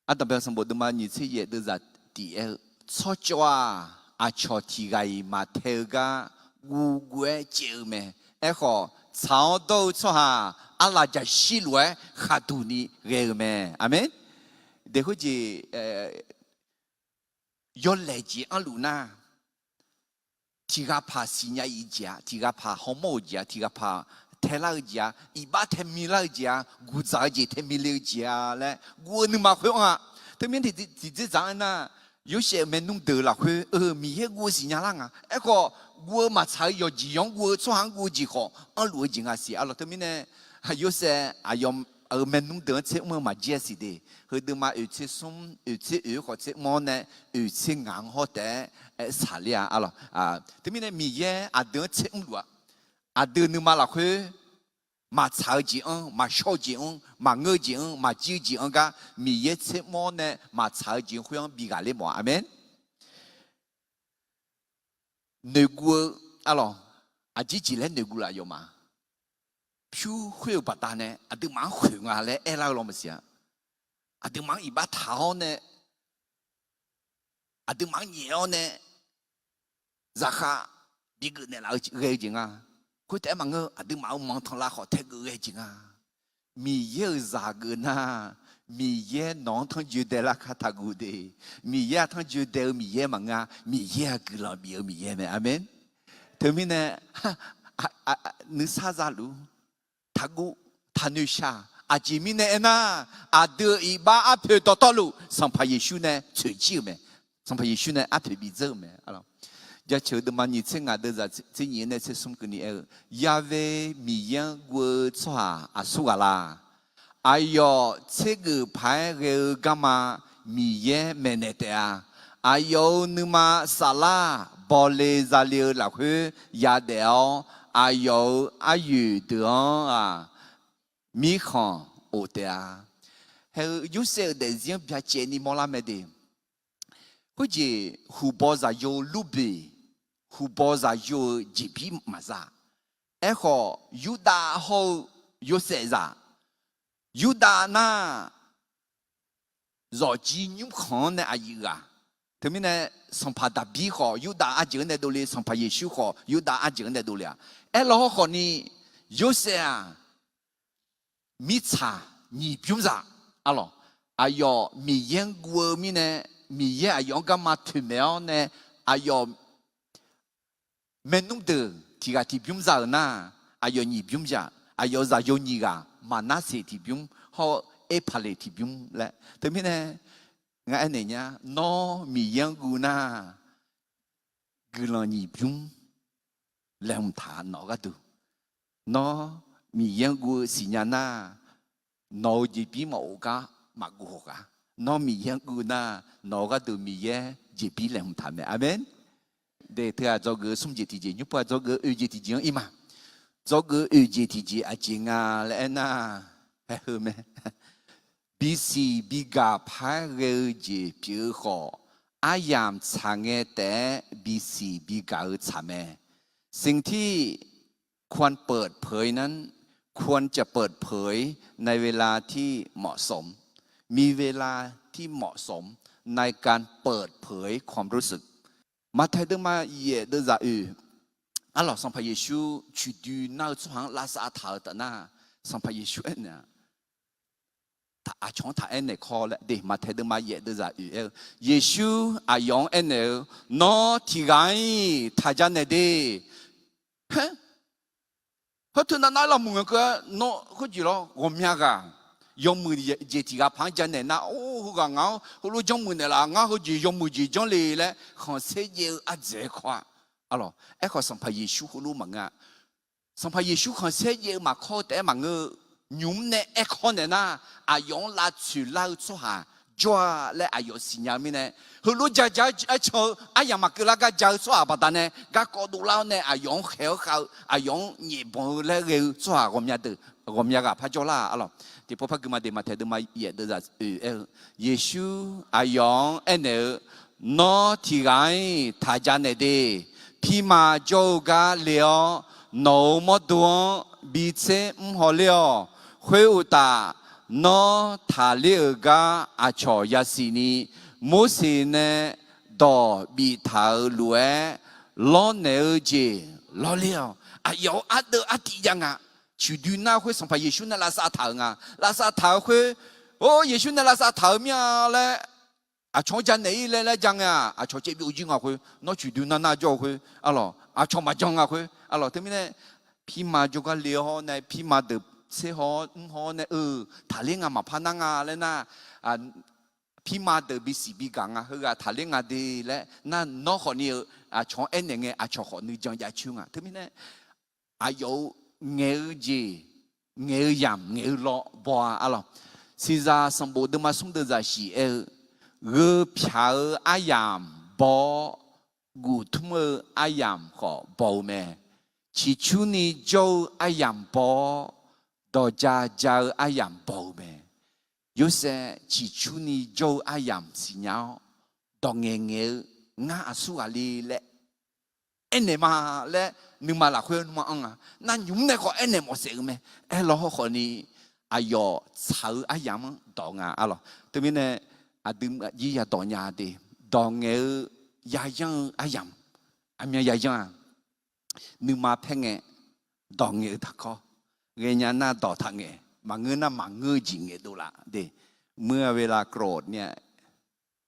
Ardanqbae sanqbof deuvma nyiq tser yaef deuvzaq tiq aer-eu, tsawrcawv-aq, aqcawq tiq ghaq-iq maqtae-eu gar guvguv-aer caev-eu mae. Aerkhawf, tsaq-awr dawr-eu tsawrhaq-aq, arlaf jaqshir lof-aer khaqduq ni ghae-eu mae. Aqmeq. Daeq khoerjeq yawlaeq jeq anrluf nar, tiq ghaq paq siqnya-iq jeq-a, tiq ghaq paq hawmawr-euq jeq-a, tiq ghaq paq taelar-eu jeq-a, iqbax tae milar-eu jeq-a, guqdzaq-eu jeq tae mile-eu jeq-a laer guv-eu nuima khoer anr-a. Teumirnae tiqdzer dzaq-anr aernar, Yorsaev-euq maernmr deuq lafkhoer Miqyaer guv-eu siqnya lar nga. Aerkhawf, guv-eu maqtsaq-eu yawqjeq yawq-anr guv-eu tsawrhaq-anr guv-eu jeq khawf anrluf-eu jeq nga siq. Arlawq teumirnae, Yorsaev aqyawf-euq maernmr deuq-anr tser mr-eu maqjir-a siq de. Heudeuq ma oeq tser smr, oeq tser oeq khawf tser mr-awr nae, oeq tser ngaq-anr hawr taef-aer aer saqler-a. Arlawq, teumirnae Miqyaer aqdui-anr tser mrluf-a. Aqdui nuima lafkhoer maqtsaq-eu jeq-anr, maqshawr-eu jeq-anr, maqngeur-eu jeq-anr, maqjir-eu jeq-anr gar Miqyaer tser mr-awr nae maqtsaq-eu jeq-anr khoer-anr bi ghaqler mawf-a. Aqmeq. Noeqguv-eu, arlawq, aqjeq jeq laer noeqguv laf yawf ma. Pyur khoer-euq baqdanae aqduimaf-anr khoeq nga laer aerlar-eu law maqsiq-a. Aqduimaf-anr iqbax taq-awr nae, aqduimaf-anr nyaef-awr nae, zaqkhav bigeuf naeqlaf-eu ghae-eu jeq nga. Khoertaef-aer maqngeur, aqduimaf-euq manqtanqlav khawf taegeuf ghae-eu jeq nga. Miqyaer-euq zaq geuf nar, Miqyaer nawq-anr tanrjoe daelar kar taqguv de. Miqyaer-aq tanrjoe dae-eu Miqyaer maqngeur-a. Miqyaer-aq guiqlanq bif-eu Miqyaer mae. Aqmeq. Teumirnae nuisar zaluf taqguv, taqnoeq shaq. Aqjeq mirnae aernar, aqdui-euq iqbax arpoeq dawqtawvluf Sanqpaq Yeqsur nae tsoeqjir-euq mae. Sanqpaq Yeqsur nae arpoeq bidzeur-euq mae. Jaceuq deuvma nyiq tser ngaq deuvzaq tser nyiq-anr nae tser smr keuvni aer-eu, Ya'we Miqyaer-anr guv-eu tsawrhaq aqsur ghaq la? Aqyawf tsergeuf paq-aer ghae-eu garma Miqyaer maeqnaeq taef-a. Aqyawf-euq nuima saflar bawle zale-eu lafkhoer yadaef-awr, aqyawf-euq aryoeq deuq-anr-aq, mirkhanq of taef-a. Hae-eu Yorsaev-euq daefzir-anr byacaevni mawrlar mae de. Khoerjeq huqbaw zaqyo lurbeq, huqbaw zaqyo-eu jeqbir maqza. Aerkhawf, Yurdav hawr-eu Yorsaev zaq, Yurdav nar, zawqjir nymrkhanq-anr nae aqyuif ghaq. Teumirnae, sanqpaq Daqbir khawf Yurdav arjeuq-anr nae dovle, Sanqpaq Yeqsur khawf Yurdav arjeuq-anr nae dovle-a. Aerlawr khawfni, Yorsaev-aq, mirtsaq nyiq bymr zaq. Arlawq, aqyawf Miqyaer-anr guv-eu mirnae, Miqyaer aqyawf-anr garma toeqmaeq-awr nae, aqyawf maernmr deuq tiq ghaq tiq bymr za-euq nar, aqyawf nyiq bymr zaq. Aqyawf-euq zaqyo nyiq ghaq, Maqnarseq tiq bymr hawr-eu Erpaqleq tiq bymr laer. Teumirnae, ngar aernaeq nya, nawr Miqyaer-anr guv nar, guiqlanq nyiq bymr laeqhmq taq nawq-eu gharduq. Nawr Miqyaer-anr guv-eu siqnya nar, nawq-euq jeqbir maqof gar maqguv hawq ghaq. Nawr Miqyaer-anr guv nar, nawq-eu gharduq Miqyaer jeqbir laeqhmq taq mae. Aqmeq. De teu-aq, dzawgeuf-eu smr jeq tiqjeq, nymr pov-aq dzawgeuf-eu oeq jeq tiqjeq-anr ir ma. Dzawgeuf-eu oeq jeq tiqjeq aqjeq nga laer aernar, hae heu mae. Bisiq bigaq paq-aer ghae-eu jeq pyeuf-eu khawf, aryamq tsaq ngae taef-aer bisiq bigaq-eu tsaq mae. สิ่งที่ควรเปิดเผยนั้น ควรจะเปิดเผยในเวลาที่เหมาะสม มีเวลาที่เหมาะสมในการเปิดเผยความรู้สึก Maqtaeq deuvma yaef deuvzaq oeq. Arlawq, Sanqpaq Yeqsur coiqdoi nar-eu tsawrhaq-anr lavsav taq-eu taf nar, Sanqpaq Yeqsur aernaeq-a, aqcawq-anr taq aernaeq kawr laer de. Maqtaeq deuvma yaef deuvzaq oeq aer-eu, Yeqsur aqyawf-anr aernaeq-eu, Nawr tiq ghaq-ir taq janaeq de. Heu teu navnav lavmuiq ngae keuv-aer nawr khoerjeq lawr ghawqmya ghaq, yawmuiq jeq tiq ghaq paq-anr janaeq nar, or, heughaq ngaq-anr heulof janrmuiq naeqlaf, ngar heujeq yawmuiq jeq janr le laer khanqsaer jaev-eu ardzaeq-aer kawr-a. Arlawq, aerkhawf Sanqpaq Yeqsur heulof maqngeur-a. Sanqpaq Yeqsur khanqsaer jaev-eu maqkawr-eu taef-aer maqngeur-eu, nymq mr nae aerkawr naeq nar, aqyawf-anr lavtsoeq lar-eu tsawrhaq jawr-a laer aqyawf siqnya-eu mirnae, heulof ja ja-aer can-eu aryamq maqkeuv lar gar ja-eu tsawrhaq baqdanae garkawv dovlar-awr nae aqyawf-anr khaeq-awr khav-eu, aqyawf-anr nyaef banq-eu laer ghae-eu tsawrhaq ghawqmya deuq, ghawqmya ghaq par jawrlar. Arlawq, tiqpov par guima de, Maqtaeq deuvma yaef deuvzaq oeq aer-eu, Yeqsur aqyawf-anr aernaeq-eu, Nawr tiq ghaq-ir taq janaeq de. Pirma jawr-eu gar le-awr, nawq-euq mawrdo-anr bi tser mr haw ler-awq. Khoeruqtaf, nawr taqler-euq gar aqcawq yasiq ni, Morseq nae dawq biftaq-euq lof-aer lawrnaeq-eu jeq lawrler-awq. Aqyawf-euq ardeuv artiv jav nga. Coiqdoi nar khoer Sanqpaq Yeqsur nae lavsav taq-euq nga. Lavsav taq-eu khoer, or, Yeqsur nae lavsav taq-eu mir-a laer, aqcawq-anr janaeq-ir laer laer ja ngae-aq, aqcawq caev byov jir nga khoer, nawr coiqdoi nar nar jawr-eu khoer, arlawq, aqcawq maqjan nga khoer, arlawq. Teumirnae, pirma jawrgar le-awr nae, pirma deuq tser haw-awr mr haw-awr nae, eu, taqler nga maqpar nar nga laer nar, pirma deuq bisiq bigaq nga, heughaq taqler nga de laer nar, nawr khawfni-eu aqcawq-anr aernaeq ngae, aqcawq khawf nuijan jav coer nga. Teumirnae, aqyawf-euq ngaeq-eu jeq, ngaeq-eu yamq, ngaeq-eu law baw-a, arlawq. Siqzaq sanqbof deuvma smr deuv zaqsiq aer-eu, gheu pyaq-eu aryamq baw-awr, guftmr-eu aryamq khawf baw-eu mae. Ciqcurni jawr-eu aryamq baw-awr, dawqja ja-eu aryamq baw-eu mae. Yorsaev ciqcurni jawr-eu aryamq siqnya-awr, dawq ngaeqngaeq-eu, ngar aqsur ghaq le laer aernaeq ma laer, nuima lafkhoer nuima anr nga. Nar nymq mr nae khawf aernaeq mawf saef-eu mae. Aerlaw hawr khawfni, aqyawf tsaq-eu aryamq-anr dawq nga, arlawq. Teumirnae, aqdui aqjir yadawq nya de, dawq ngaeq-eu yayanr-eu aryamq, aqmyan yayanr-a. Nuima paer ngae, dawq ngaeq-eu daqkawr, ghaenya nar dawq taqngaeq, maqngeur nar maqngeur-eu jeq ngaeqdov laf de. เมื่อเวลาโกรธเนี่ย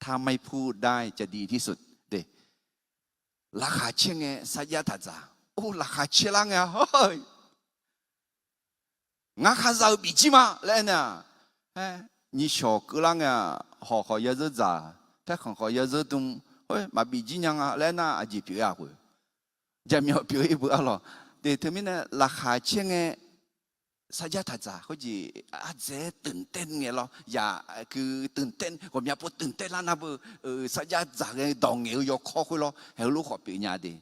ถ้าไม่พูดได้จะดีที่สุด de. Laqkhaq caer ngae sarjax taq dzaq. Or, laqkhaq caer lar ngae-a, ngar khar za-eu bif jir ma laer aernaeq-aq, nyishawq keuvlar ngae-aq, hawq khawf yazeur dzaq, paerkhanq khawf yazeur dm, maqbif jir nya nga laer aernar, aqjeq pyeuf-ir-aq khoer, jaqmyawf pyeuf-ir beu, arlawq. De teumirnae laqkhaq caer ngae sarjax taq dzaq khoerjeq, ardzaeq-aer ตื่นเต้น ngae lawr, yaq, คือ ตื่นเต้น, ghawqmya pov ตื่นเต้น lar nar beu, sarjax dzaq ghae dawq ngaeq-eu yawkawr khoer lawr, haeq heulof khawf pyeuf nya de.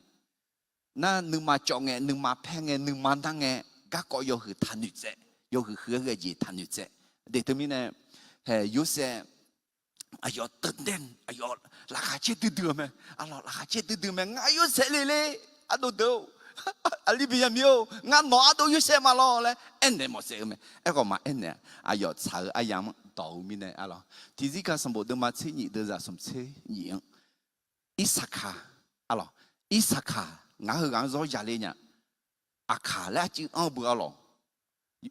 Nar nuima cawv ngae, nuima paer ngae, nuima nar ngae, garkawv yawhuiq taqnoeq tsaev, yawhuiq huiq-aer ghae jeq taqnoeq tsaev. De teumirnae, haeq Yorsaev, aqyawf ตื่นเต้น, aqyawf laqkhaq caer duidui-eu mae, arlawq, laqkhaq caer duidui mae, ngar Yorsaev le le, ardov deuq-or, aqli Beqyaqmiq-or, ngar nawq ardov Yorsaev ma lawr laer aernaeq mawf saef-eu mae. Aerkhawf maqaer naeq-a, aqyawf tsaq-eu aryamq-anr dawq-eu mirnae, arlawq. Tiqzirkaq sanqbof deuvma tser nyif deuv zaq smq tser nyif-anr, Irsaqkaq, arlawq, Irsaqkaq, ngar heughaq-anr zawr ya le nya, Aqkaq laer arcuiv anr-eu beu, arlawq.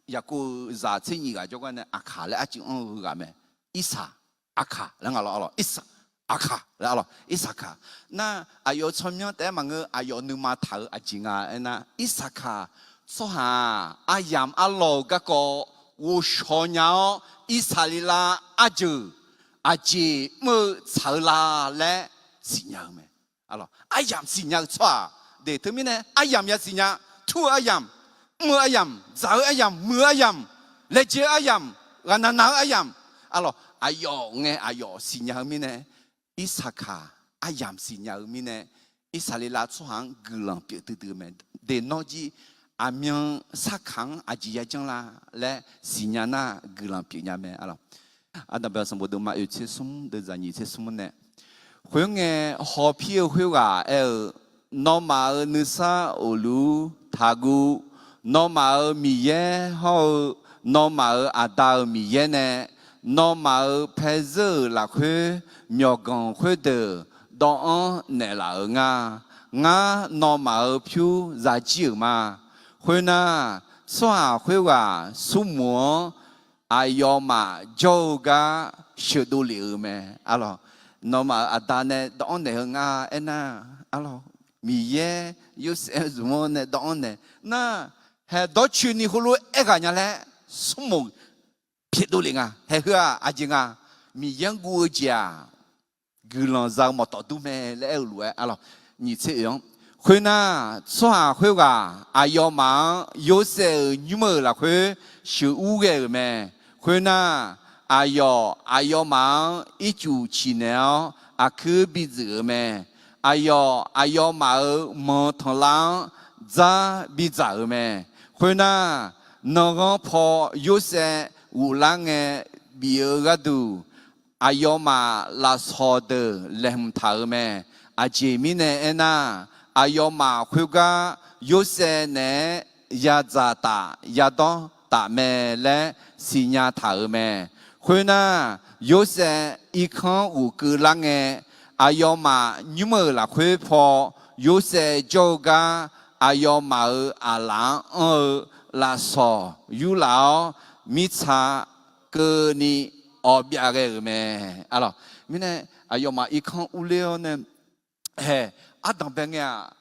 Yaqkov-eu zaq tser nyif ghaq jawrgar nae Aqkaq laer arcuiv anr-eu heughaq mae. Irsaq, Aqkaq laer nga lawr, arlawq, Irsaq, Aqkaq laer, arlawq, Irsaqkaq. Nar aqyawf tsawrmyanr taef-aer maqngeur, aqyawf nuima taq-eu aqjeq nga aernar, Irsaqkaq tsawrhaq-aq, aryamq arlawq-euq garkawv ghovshaw nya-awr, Irsaqleqlav arjeuq aqjeq mr-eu tsaq-eu la laer siqnya-eu mae. Aryamq siqnya-eu tsawrhaq, de teumirnae aryamq yasiqnya, tur-eu aryamq, mr-eu aryamq, dzaq-eu aryamq, muiq-eu aryamq, laejae-eu aryamq, ghaqna na-eu aryamq, arlawq, aqyawf ngae aqyawf siqnya-eu mirnae, Irsaqkaq aryamq siqnya-eu mirnae, Irsaqleqlav tsawrhaq-anr guiqlanq pyeuf duidui-eu mae. De nawr jir aqmyan sarkaq-anr aqjeq yajanr la laer siqnya nar guiqlanq pyeuf nya mae, arlawq. Aqdaq bae sanqbof deuvma oeq tser smr deuv zaq nyif tser smr nae, khoerngae hawpir-eu khoerghaq aer-eu, Nawmaf-euq nuisar uqlur taqguv. Nawmaf-euq Miqyaer hawr-eu nawmaf-euq aqda-euq Miqyaer nae nawmaf-euq paezeur-euq lafkhoer myawqganq khoerdeuq dawv-anr naeqlaf-euq nga. Ngar nawmaf-euq pyur zajir-euq ma. Khoernar, tsawrhaq khoerghaq smrmuiq-anr aqyawfmaf jawr-eu gar sheuqdov lef-euq mae, arlawq. Nawmaf-euq aqda nae dawv-anr naeq-eu nga aernar, arlawq, Miqyaer Yorsaev zmq-anr nae dawv-anr naeq nar, haeq dawrcoeni heulof-aer aerghaq nya laer smrmuiq pyaeqdov lef nga. Haeq heu-aq aqjeq nga, Miqyaer-anr guv-eu jeq-aq, guiqlanq za-eu mawqtawf dur mae laer aer-eu lof-aer, arlawq, nyiq tser oeq-anr. Khoernar, tsawrhaq khoerghaq aqyawfmaf-anr Yorsaev-euq nymr-euq lafkhoer sheuqur ghae-euq mae. Khoernar, aqyawf aqyawfmaf-anr ircuf ciqnaeq-awr aqkuir bi dzuif-euq mae. Aqyawf aqyawfmaf-euq manq tanqlav-anr dzar bidzaq-euq mae. Khoernar, nanrghanr paw Yorsaev ghoflar ngae bif-eu gharduq, aqyawfmaf lafsawq deuq laeqhmq taq-euq mae. Aqjeq mirnae aernar, aqyawfmaf khoergar Yorsaev naeq-aer yadzaq taf yadawr taf mae laer siqnya taq-euq mae. Khoernar, Yorsaev irkanr ghofkeuv lar ngae, aqyawfmaf nymr-euq lafkhoer paw Yorsaev jawr-eu gar, aqyawfmaf-euq aqlaf-anr anr-eu lafsawq yurlaf-awr, mirtsa keuvni awv byav ghae-euq mae. Arlawq, mirnae aqyawfmaf irkanr urler-awr nae, hae, ardanq bae ngae-aq,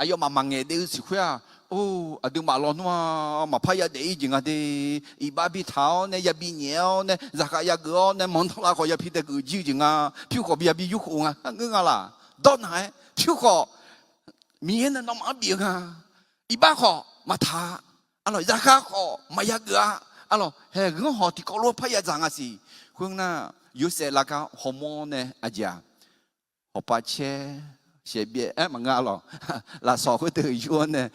aqyawfmaf maqngaeq daef-eu siq khoer-aq, or, aqduimaf lawnmr-aq maqpar yadaef-ir jeq nga de. Iqbax bitaq-awr nae yabi nyaef-awr nae zaqkhav yageuf-awr nae manqnan lav khawf yapi daegeuf jir-eu jeq nga. Pyur khawf bi yabi yurkhof nga ngeur nga laq? Dawrnaq-aer pyur khawf Miqyaer nae nawmaf-anr bif-eu nga. Iqbax khawf maqtaq-a. Arlawq, zaqkhav khawf maqya geuf-a. Arlawq, hae ghanr hawq tiqkawv lof-aer par yadzaq nga siq. Khoernar, Yorsaev lavgar hawmawr nae aqjeq-aq, hawqpav caer, shaeqbyaev aer maqngeur arlawq. Lafsawq khoerdeuq yur-awr nae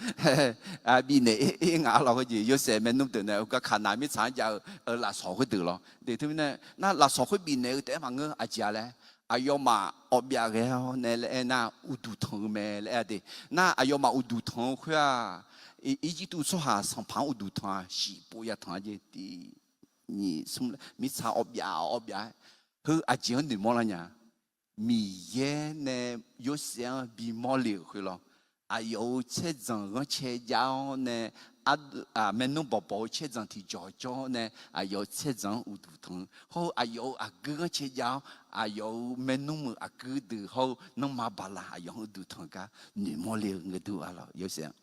bifnaeq-ir ngaq arlawq. Khoerjeq Yorsaev maernmr deuq nae heugar Kaqnaq mirtsaq-anr jav-eu lafsawq khoerdeuq lawr. Teq teumirnae nar, lafsawq khoer bifnaeq-eu taef-aer maqngeur, aqjeq-a laer, aqyawfmaf awv byav ghae-awr nae laer aernar, uqduq tanq-eu mae laer aer-a de. Nar, aqyawfmaf uqduq tanq-eu khoer-aq, Irjirtuv tsawrhaq sanqpaq-anr uqduq tanq-a, shiqpov yatanq-a jeq tiq nyiq smr mirtsaq awv byav awv byav-aer, heu aqjeq-anr noeqmawr lar nya. Miqyaer nae Yorsaev-anr bimawr le-euq khoer lawr. Aqyawf-euq tsaerdzanq ghanrcae jav-awr nae, maernmr bawqbawq-eu tsaerdzanq tiqjawq jawr-awr nae, aqyawf-euq tsaerdzanq-anr uqduq tanq-eu hawr-eu, aqyawf-euq aqguir ghanrcae jav-awr, aqyawf-euq maernmr-euq aqguir deuq hawr-eu nanrma baqlaq aqyawf-anr uqduq tanq gar noeqmawr le-eu ngeur dur arlawq, Yorsaev.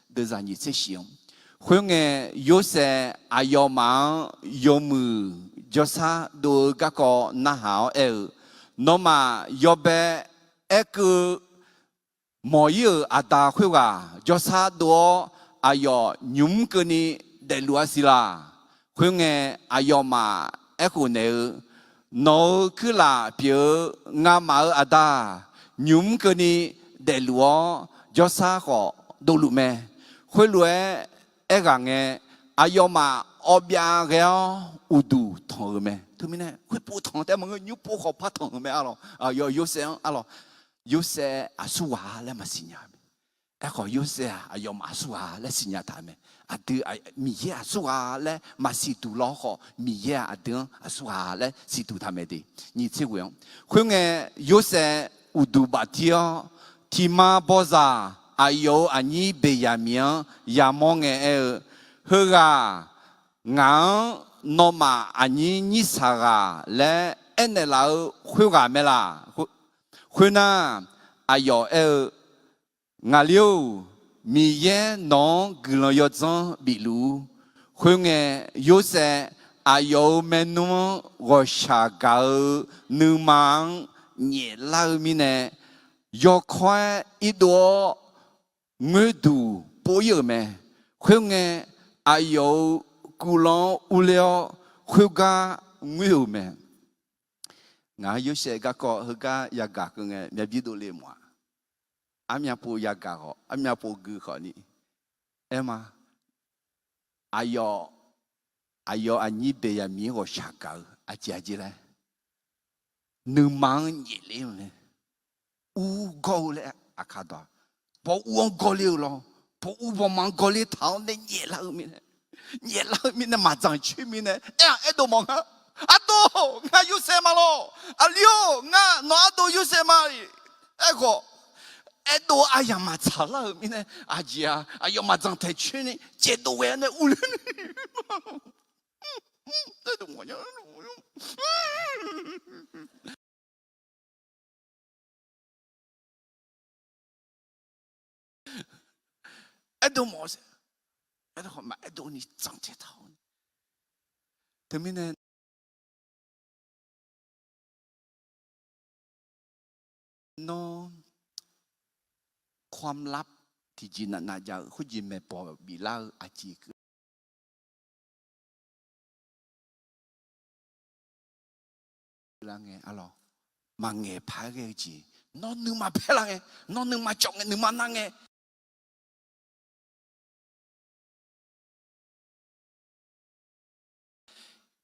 Deuvzaq nyiq tser shif-anr. Khoerngae, Yorsaev aqyawfmaf-anr yawmuiq jawrshar dov-eu garkawv narhaq-awr aer-eu, Nawmaf yawbae aerkeuv mawq-ir-euq aqda khoerghaq jawrshar dov-awr, aqyawf nymq mr keuvni daefluf-a siq laq? Khoerngae, aqyawfmaf aerkhof naeq-eu, Nawq-euq kuirlaf pyeuf-eu ngamaf-euq aqda, nymq mr keuvni daefluf-awr, jawrshar khawf dovluf mae. Khoerlof-aer aerghaq ngae, aqyawfmaf awv byav ghae-awr uqduq tanq-euq mae. Teumirnae khoerpov tanq taef maqngeur, nymr pov khawf par tanq-euq mae arlawq. Aqyawf Yorsaev-anr arlawq, Yorsaev aqsurghaq laer maqsiq nya-eu mae. Aerkhawf, Yorsaev-aq aqyawfmaf aqsurghaq laer siqnya taq mae. Aqdui Miqyaer aqsurghaq laer maqsiq duq lawr khawf, Miqyaer-aq aqdui-anr aqsurghaq laer siqduq taq mae de. Nyiq tser ghoe-anr, khoerngae, Yorsaev uqduq baftir-awr, tiqma bawzaq aqyawf-euq aqnyir Beqyaqmiq-anr yamawr ngae aer-eu, Heughaq ngaq-anr nawmaf aqnyir nyir saq ghaq laer aernaeq laf-eu khoerghaq mae laq? Khoernar, aqyawf aer-eu, Ngaqli-or, Miqyaer nawq-anr guiqlanq yawdzanr bifluf-ur. Khoerngae, Yorsaev aqyawf-euq maernmr-anr ghawqshaq gaq-eu nuima-anr nyaeflar-eu mirnae, yawkawr-aer irdov-awr ngoerduq pov-ir-euq mae. Khoerngae, aqyawf-euq guvlanr-anr urler-awr, khoergar ngoer-euq mae. Ngaq-anr Yorsaev garkawv heugar yagaq keuv ngae, myavbir dovle mawf-a. Armyav pov yagaq khawf, armyav pov gui khawfni aer ma. Aqyawf, aqyawf aqnyir Beqyaqmiq-anr ghawqshaq gaq-eu aqjeq aqjeq laer, nuima-anr nyaefler-eu mae. Ur gawr-eu laer aqkar dawq-a. Baw ur-anr gawrler-eu lawr, baw ur bawma-anr gawrler taq-awr nae nyaeflar-eu mirnae, nyaeflar-eu mirnae maqdzanq coer mirnae aer-aq aerdov mawf nga. Ardov, ngar Yorsaev ma lawr. Aqli-or, ngar nawq ardov Yorsaev ma. Aerkhawf, aerdov aryamq maqtsaq lar-euq mirnae, aqjeq-aq, aqyawf maqdzanq taeq coer ni caevdov ghae nae urler ni. Aerdov mawf-eu, aerdov khawf maqaerdov ni dzanq taeq taq-awr. Teumirnae nawr ความลับ tiqjeq navnav jav-eu khoerjeq maeqbawq biflar-eu aqjeq keuv lar ngae arlawr, maqngaeq paq-aer ghae-eu jeq, nawr nuima paer lar ngae, nawr nuima cawv ngae, nuima nar ngae,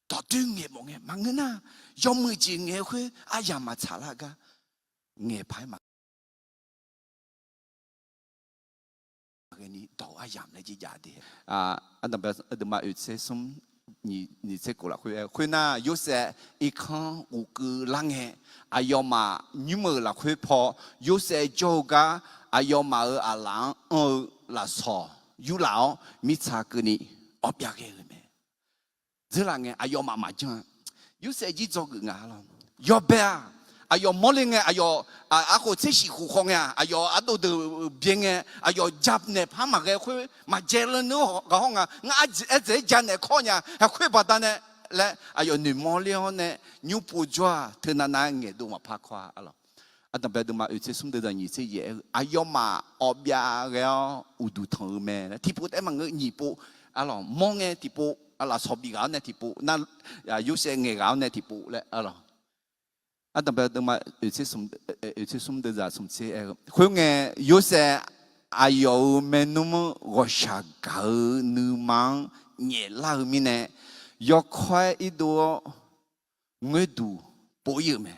dawqdoer ngaeq mawf ngae maqngeur nar, yawmuiq jeq ngaeq-eu khoer aryamq maqtsaq lar gar ngaeq paq-aer ma. ghaeni dawq-eu aryamq laer jirjav de. Ardanqbae aqduimaf oeqtser smr nyiq tser kof lafkhoer-aer, khoernar, Yorsaev irkanr ghofkeuv lar ngae, aqyawfmaf nymr-euq lafkhoer paw, Yorsaev jawr-eu gar aqyawfmaf-euq aqlaf-anr anr-eu lafsawq yurlaf-awr, mirtsaq keuvni awbyav ghae-euq mae. Dzeurlaf ngae aqyawfmaf maqjanr-a. Yorsaev jir dzawgeuf nga lawr. Yawbae-aq, aqyawf mawrle ngae, aqyawf arkhof tser shif khof khaw ngae-aq, aqyawf ardov deuq byae ngae, aqyawf janaeq par maqghae khoer maqjae lawr neur ghaq hawr nga. Ngar ardzaeq-aer janaeq kawr nya, haeq khoer baqdanae laer aqyawf noeqmawr ler-awr nae, nymr pov jawr-aq, teunav nav ngaeqdov maqpar kawr-a arlawq. Ardanqbae aqduimaf oeqtser smr deuvzaq nyiq tser yaef-aer-eu, aqyawfmaf awbyav ghae-awr uqduq tanq-eu mae laer tiqpov taef-aer maqngeur, nyiq pov arlawq, mawr ngae tiqpov, lafsawq bif ghaq-awr nae tiqpov nar, Yorsaev ngaeq ghaq-awr nae tiqpov laer arlawq. Ardanqbae aqduimaf oeqtser smr deuvzaq smq tser aer-eu, khoerngae, Yorsaev aqyawf-euq maernmr-anr ghawqshaq gaq-eu nuima-anr nyaeflar-eu mirnae, yawkawr-aer irdov-awr ngoerduq pov ir-euq mae.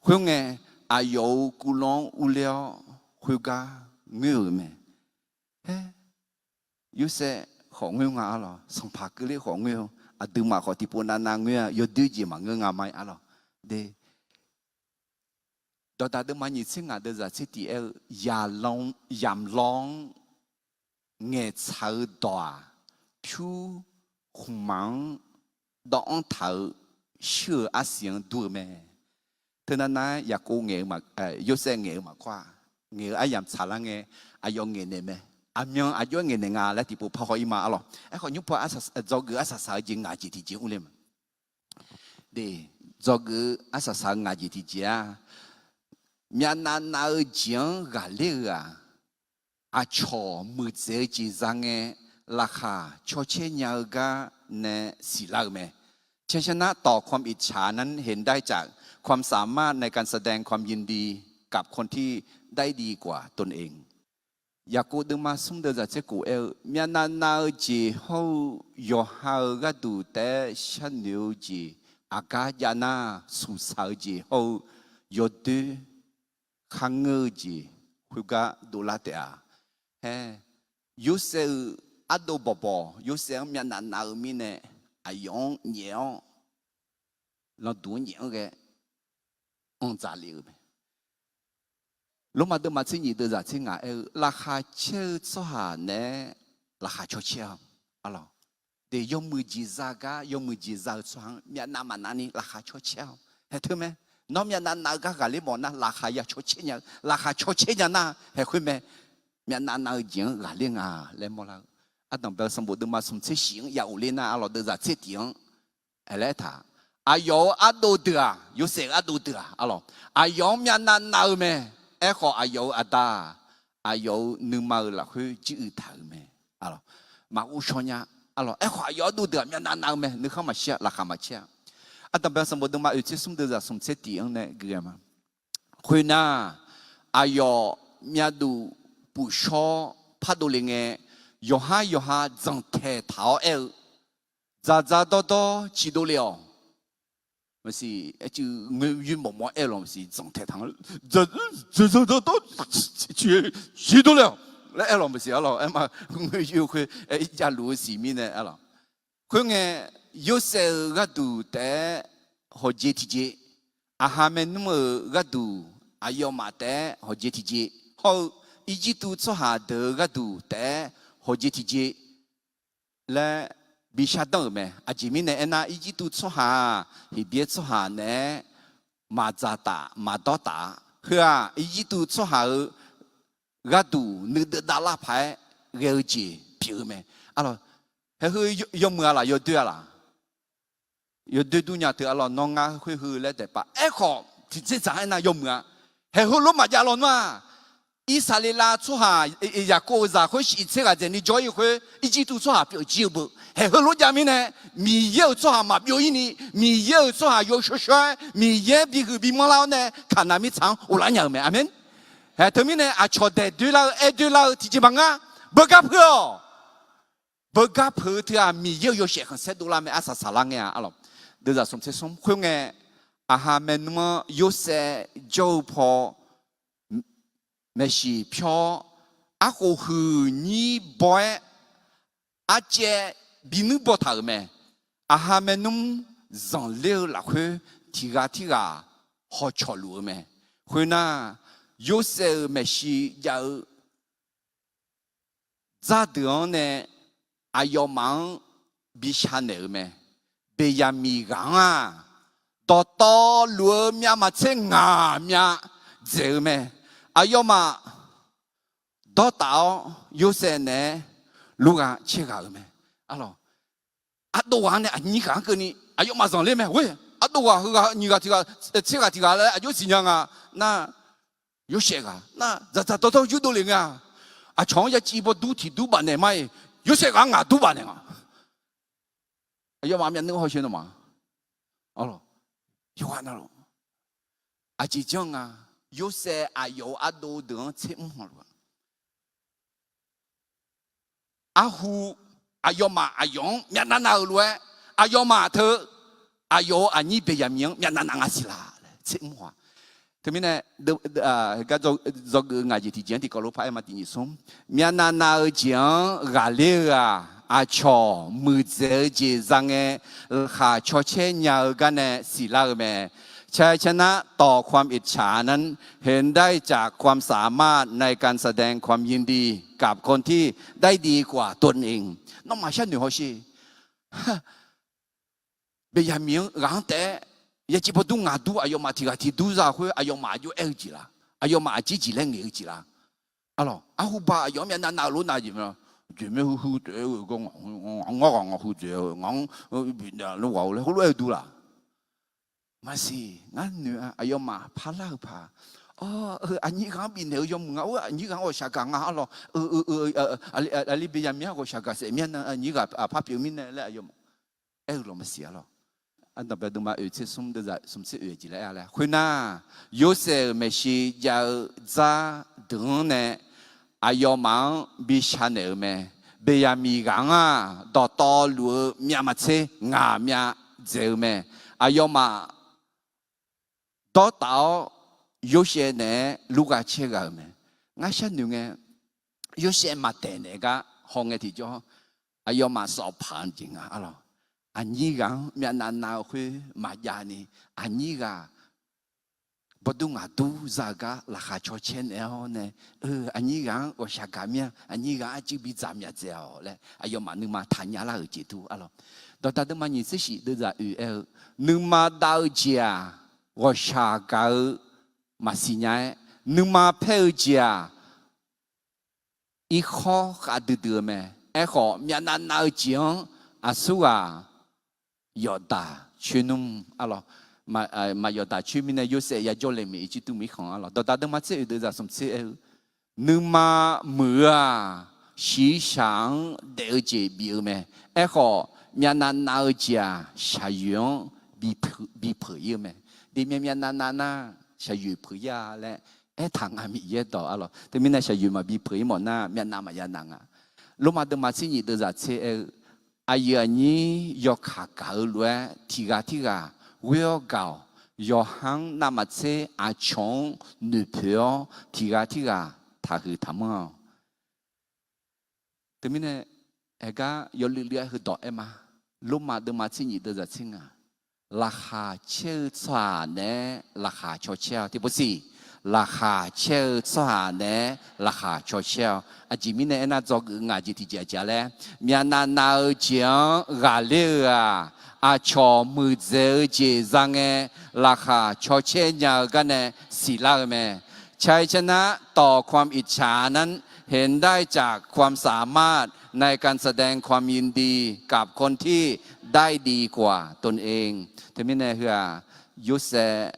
Khoerngae, aqyawf-euq kuvlanr-anr urler-awr khoergar ngoer-euq mae. Haer, Yorsaev khawf ngoer nga arlawq. Sanqpaq keuvler khawf ngoer-eu, aqduimaf khawf tiqpov navnav ngoer-a, yawdoer jeq maqngeur nga ma-ir arlawq. De, dawqdaq deuvma nyiq tser ngaq deuvzaq tser tiq aer-eu, yamq law-anr ngaeqtsaq-eu dawq-aq, pyur khmqmaq-anr dawvanr taq-eu shuir-eu arsiq-anr dur-eu mae. Teunav nav-aer Yaqkov ngaeq-eu, Yorsaev ngaeq-eu maqkawr-a. Ngaeq-eu aryamq tsaqlar ngae, aqyawf ngaeqnaeq mae. Aqmyan aqjox-aer ngaeqnaeq nga laer tiqpov parhaw ir ma arlawq. Aerkhawf, nymr paw dzawgeuf arsaq saq-eu jeq ngaq jeq tiqjeq urler ma. De, dzawgeuf-eu arsaq saq-eu ngaq jeq tiqjeq-a, myavnav nav-eu jeq-anr ghaqler-eu-aq, aqcawq muiqdzaeq-eu jeq za ngae, laqkhaq cawcaer nya-eu gar nae siqlar-eu mae. ชัยชนะต่อความอิจฉานั้นเห็นได้จากความสามารถในการแสดงความยินดีกับคนที่ได้ดีกว่าตนเอง Yaqkov deuvma smr deuvzaq tser kof aer-eu, myavnav nav-eu jeq hawr-eu yawqha-euq gharduq taef-aer sharnoeq-eu jeq, aqgar jav nar, suqsaq-eu jeq hawr-eu yawdoer kharngeur-eu jeq khoergar dovlar taef-a. Haer, Yorsaev-euq ardov bawqbawq, Yorsaev-anr myavnav nav-eu mirnae, aqyawf-anr nyaef-awr, landuq-anr nyaef-anr ghae anr dzaq lef-eu mae. Lormav deuvma tser nyiq deuvzaq tser ngaq aer-eu, laqkhaq caer-eu tsawrhaq naeq-aer laqkhaq cawcaer-awq arlawq. De, yawmuiq jeq za gar yawmuiq jeq za-eu tsawrhaq-anr myavnav maqnav ni laqkhaq cawcaer-awq. Haeq teu mae. Nawr myavnav nav-eu gar ghaqler mawf nar, laqkhaq ya cawcaer nya-eu, laqkhaq cawcaer nya nar, haeq khoer mae. Myavnav nav-eu jeq-anr ghaqler nga laer mawrlar-eu. Ardanqbae-eu sanqbof deuvma smq tser shif-anr ya ghofler nar arlawq, deuvzaq tser tiq-anr aerlaer aertaq, aqyawf-euq ardov deuq-aq, Yorsaev-euq ardov deuq-aq arlawq, aqyawf-anr myavnav nav-eu mae. Aerkhawf, aqyawf-euq aqda-aq, aqyawf-euq nuima-euq lafkhoer jiruiq taq-euq mae. Maqghov shaw nya arlawq. Aerkhawf, aqyawf ardov deuq-aq myavnav nav-eu mae. Nuikhanr maqshir-a, laqkhaq maqcaer-a. Ardanqbae sanqbof deuvma oeqtser smr deuvzaq smq tser tiq-anr nae gui-a ma. Khoernar, aqyawf myavduq pufshawr pardov le ngae, yawqhar yawqha dzanqtaeq taq-awr aer-eu, dzaqdzaq dawrdawr ciqdov le-awq. Maqsiq, aercuiv ngoer yoer mawf mawf-awr aer-eu lawq maqsiq, dzanqtaeq taq-anr, dzaqdzaq dawrdawr ciqdov le-awq laer aer-eu lawq maqsiq arlawq. Aerma, ngoer yoer khoer aer javluf-eu siq mirnae arlawq. Khoerngae, Yorsaev-euq gharduq taef-aer hawqjeq tiqjeq, aqha maernmr-euq gharduq aqyawfmaf taef-aer hawqjeq tiqjeq, hawr-eu Irjirtuv tsawrhaq deuq-eu gharduq taef-aer hawqjeq tiqjeq laer bi shardanr-euq mae. Aqjeq mirnae aernar, Irjirtuv tsawrhaq-aq, Heqbyaer tsawrhaq naeq-aer maqdzaq taf maqdawr taf-a. Heu-aq, Irjirtuv tsawrhaq-euq gharduq nuideuvdav lar paq-aer ghae-eu jeq pyeuf-eu mae. Arlawq, haeq heu yawmuiq-a laf yawdoer-a laf? Yawdoer dur nya teu arlawq, nawr ngar khoer heu laer daef paf. Aerkhawf, tiqjeq dzaq aernar yawmuiq-a. Haeq heulof maqjav lawnmr-aq, Irsaqleqlav tsawrhaq, Yaqkov-euq zaq khoer shif tser ghaq dzaeqni jawr-ir khoer, Irjirtuv tsawrhaq pyeuf jir-eu beu. Haeq heulof jav mirnae, Miqyaer-euq tsawrhaq maqbyov-ir ni, Miqyaer-euq tsawrhaq yawshawr shawr-aer Miqyaer bihuiq bimawr lar-awr nae, Kaqnaq mirtsaq-anr ghoflar nya-euq mae. Aqmeq. Haeq teumirnae aqcawq daeq doerlar-eu, aer doerlar-eu tiqjeq maqngeur. Beugar peuq-awq. Beugar peuq-eu teu-aq, Miqyaer-euq yawshaef khanqsaer dovlar mae, arsaq saqlar ngae-a arlawq. Deuvzaq smq tser smr khoerngae, aqha maernmr-anr Yorsaev jawr-eu paw maeqshi pyawr-awr, arkhof huiqnyir baw-aer arcaev binuir baw taq-euq mae. Aqha maernmr zanqler-eu lafkhoer tiq ghaq tirghaq hawcawq luf-eu mae. Khoernar, Yorsaev-euq maeqshi jav-eu dzar deuq-anr nae aqyawfmaf-anr bi shar naeq-eu mae. Beqyaqmiq ghaq-anr-aq, dawqtawvluf-eu myavmaqtser ngaq myav dzaeq-eu mae. Aqyawfmaf dawrtaf-awr Yorsaev naeq-aer lurghaq caer ghaq-euq mae. Arlawq, ardov ghaq-anr nae aqnyir ghaq-anr keuvni aqyawfmaf zanqler mae. Ghoer, ardov ghaq heughaq nyiq ghaq tiq ghaq, tser ghaq tiq ghaq laer aqjox siqnya nga nar, Yorsaev ghaq nar dzaqdzaq dawrdawr yurdov lef nga. Aqcawq-anr yaciv bawdur tiq dur bafnaeq ma-iq, Yorsaev ghaq-anr ngaq dur bafnaeq nga. Aqyawfmaf myavnuiv hawsher nawmaf. Arlawq, yawqghaq navluf aqjeq janr nga. Yorsaev aqyawf-euq ardov deuq-anr tser mr hawluf-a. Arhu, aqyawfmaf aqyawf-anr myavnav nav-euq lof-aer, aqyawfmaf teu aqyawf-euq aqnyir Beqyaqmiq-anr myavnav nav nga siq laf laer tser mr haw-a. Teumirnae, gar dzawgeuf-eu ngaq jeq tiqjeq-anr tiqkawv lof paq-aer ma tiq nyiq smr. Myavnav nav-eu jeq-anr ghaqler-eu-aq, aqcawq muiqdzaeq-eu jeq za ngae, laqkhaq cawcaer nya-eu gar nae siqlar-eu mae. ชัยชนะต่อความอิจฉานั้น เห็นได้จากความสามารถในการแสดงความยินดี กับคนที่ได้ดีกว่าตนเอง. Nawmaf sharnoeq hawsher. Beqyaqmiq-anr ghaq-anr taef-aer yaciv bawdur ngaq dur aqyawfmaf tiq ghaq tiq dur za khoer aqyawfmaf aqjox aer-eu jeq laf? Aqyawfmaf aqjeq jeq laer ngaeq-eu jeq laf? Arlawq, arhuba aqyawf-anr myavnav nav-eu lof nav jeq mae. Jeq mae huiq huiq taef-aer-eu gar ngaq, ngaq-awr ghaq ngaq huiq dzaeq-eu ngaq-anr bifnaeq lawr ghaq-eu laer heulof-aer-eu dur laf? Maqsiq, ngar noeq-a. Aqyawfmaf parlar-eu paq, awr, aqnyir ghaq-anr bifnaeq-eu yawmuiq nga. Or, aqnyir ghaq-anr ghawqshaq gaq nga. Arlawq, aqli Beqyaqmiq-anr ghawqshaq gaq saef mir-a nar, aqnyir ghaq par pyeuf mirnae laer aqyawfmaf aer-eu lawq maqsiq. Arlawq, ardanqbae deuvma oeq tser smr deuvzaq smq tser oeq jeq laer aer-a laer, khoernar, Yorsaev-euq maeqshi jav-eu dzar deuq-anr nae aqyawfmaf-anr bi shar naeq-eu mae. Beqyaqmiq ghaq-anr-aq, dawqtawvluf-eu myavmaqtser ngaq myav dzaeq-eu mae. Aqyawfmaf dawrtaf-awr Yorsaev naeq-aer lurghaq caer ghaq-euq mae. Ngar sharnoeq ngae, Yorsaev maqtaeq naeq gar haw ngae tiqjawr, aqyawfmaf sawf paq-eu jeq nga. Arlawq, aqnyir ghaq-anr myavnav nav-eu khoer maqjav ni, aqnyir ghaq bawrdur ngaq dur za-eu gar laqkhaq cawcaer naeq-awr nae, aqnyir ghaq-anr ghawqshaq gaq mir-a, aqnyir ghaq arcuiv bidzaq myaq dzaeq-awq laer aqyawfmaf nuima taqnya lar-euq jeq dur. Arlawq, dawqdaq deuvma nyiq tser shif deuvzaq oeq aer-eu, nuima dav-eu jeq-aq, ghawqshaq gaq-eu maqsiq nya-aer, nuima paer-eu jeq-aq, irkhawr khavdui dui-eu mae. Aerkhawf, myavnav nav-eu jeq-anr aqsurghaq yawfdaq coer nmr. Arlawq, maqyawfdaq coer mirnae Yorsaev yajawr le maeq-ir jir dur mirkhanq. Arlawq, dawqdaq deuvma tser oeq deuvzaq smq tser aer-eu, nuima muiq-eu-aq, shiqshaq-anr daef-eu jeq bif-eu mae. Aerkhawf, myavnav nav-eu jeq-aq, shaqyoeq-anr bipeuq ir-eu mae. Deuq myav myavnav nav nar, shaqyoeq peuq ir-a laer aertaq nga. Miqyaer dawq. Arlawq, teumirnae shaqyoeq maqbi peuq ir mawf nar, myavnav maqya nav nga. Lormav deuvma tser nyiq deuvzaq tser aer-eu, aqyuif aqnyir yawkaq gaq-eu lof-aer tiq ghaq tirghaq ghoer-awr gaq-awq. Yawqha-anr navmaqtser aqcawq-anr noeqpoeq-awr tiq ghaq tirghaq taqhuiq taqmanr-awq. Teumirnae, aergar yawluiv luiv-aer heudawq aer ma. Lormav deuvma tser nyiq deuvzaq tser ngaq, laqkhaq caer-eu tsawrhaq naeq-aer laqkhaq cawcaer-awq. Tiqpov siq, laqkhaq caer-eu tsawrhaq naeq-aer laqkhaq cawcaer-awq. Aqjeq mirnae aernar, dzawgeuf ngaq jeq tiqjeq aqjeq laer, myavnav nav-eu jeq-anr ghaqler-eu-aq, aqcawq muiqdzaeq-eu jeq za ngae, laqkhaq cawcaer nya-eu gar nae siqlar-eu mae. ชัยชนะต่อความอิจฉานั้น เห็นได้จากความสามารถในการแสดงความยินดีกับคนที่ได้ดีกว่าตนเอง Teumirnae heu-aq, Yorsaev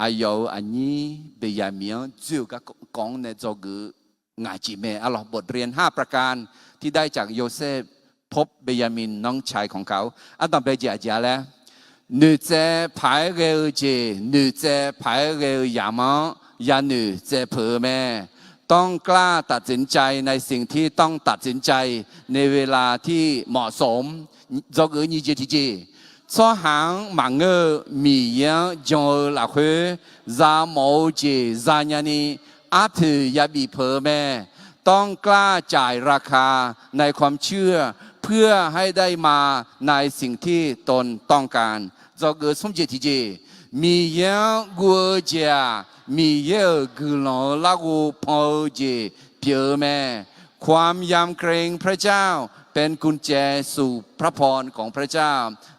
aqyawf-euq aqnyir Beqyaqmiq-anr dzoer-eu garkawv-anr nae dzawgeuf-eu ngaq jeq mae. Arlawq, บทเรียนห้าประการที่ได้จากโยเซฟ พบเบนยามินน้องชายของเขา ardanqbae jeq aqjeq-a laer, noeqtsaev paq-aer ghae-eu jeq noeqtsaev paq-aer ghae-eu yamq-anr yanoeq tsaev peuq-eu mae. ต้องกล้าตัดสินใจในสิ่งที่ต้องตัดสินใจในเวลาที่เหมาะสม dzawgeuf-eu nyiq jeq tiqjeq, tsawrhaq-anr maqngeur-eu Miqyaer-anr jan-eu lafkhoer, zamawf-eu jeq zanya ni arpoeq yabif peuq-eu mae. ต้องกล้าจ่ายราคาในความเชื่อ เพื่อให้ได้มาในสิ่งที่ตนต้องการ Dzawgeuf smr jeq tiqjeq, Miqyaer-anr guv-eu jeq-aq, Miqyaer-euq guiqlanq-eu larghov pan-eu jeq pyeuf-eu mae. ความยำเกรงพระเจ้าเป็นกุญแจสู่พระพรของพระเจ้า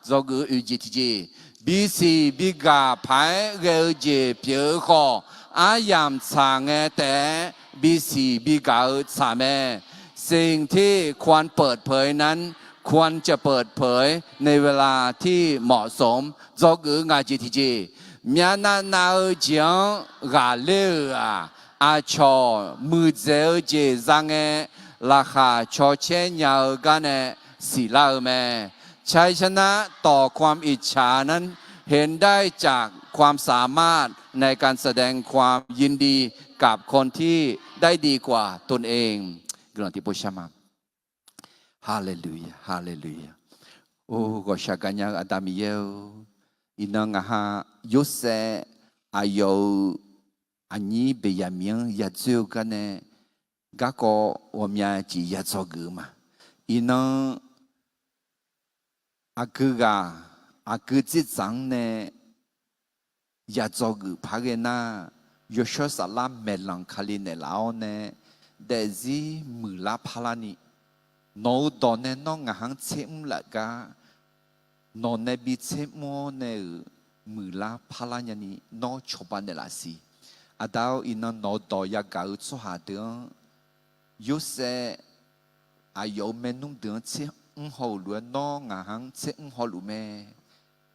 Dzawgeuf oeq jeq tiqjeq, bisiq bigaq paq-aer ghae-eu jeq pyeuf-eu khawf, aryamq tsaq ngae taef-aer bisiq bigaq-eu tsaq mae. สิ่งที่ควรเปิดเผยนั้น ควรจะเปิดเผยในเวลาที่เหมาะสม Dzawgeuf ngaq jeq tiqjeq, myavnav nav-eu jeq-anr ghaqler-euq-aq, aqcawq muiqdzaeq-eu jeq za ngae, laqkhaq cawcaer nya-eu gar nae siqlar-eu mae. ชัยชนะต่อความอิจฉานั้น เห็นได้จากความสามารถในการแสดงความยินดีกับคนที่ได้ดีกว่าตนเอง Guiqlanq tiqpov shar ma. Haleluya, haleluya. Or, ghawqshaq gaqnya-eu Aqda Miqyaer-or, iqnan ngaq ha Yorsaev aqyawf-euq aqnyir Beqyaqmiq-anr yadzoer-eu gar nae garkawv ghawqmya jeq ya dzawgeuf-eu ma. Iqnan aqgeu ghaq, aqgeu dzerdzaq-anr nae ya dzawgeuf par ghae nar, Yawshawr Saflar maeqlanq Kali naeqlaf-awr nae daefzir muiqlar parlar ni, nawq-euq dawq nae nawr ngaq ha-anr tser mr laf gar, nawq nae bi tser mr-awr nae-euq muiqlar parlar nyani nawr cawba naeqlaf siq. Aqda-or, iqnan nawq-eu dawq yagaq-eu tsawrhaq deuq-anr, Yorsaev aqyawf-euq maernmr deuq-anr tser mr haw-euq lof-aer nawr ngaq ha-anr tser mr hawluf mae.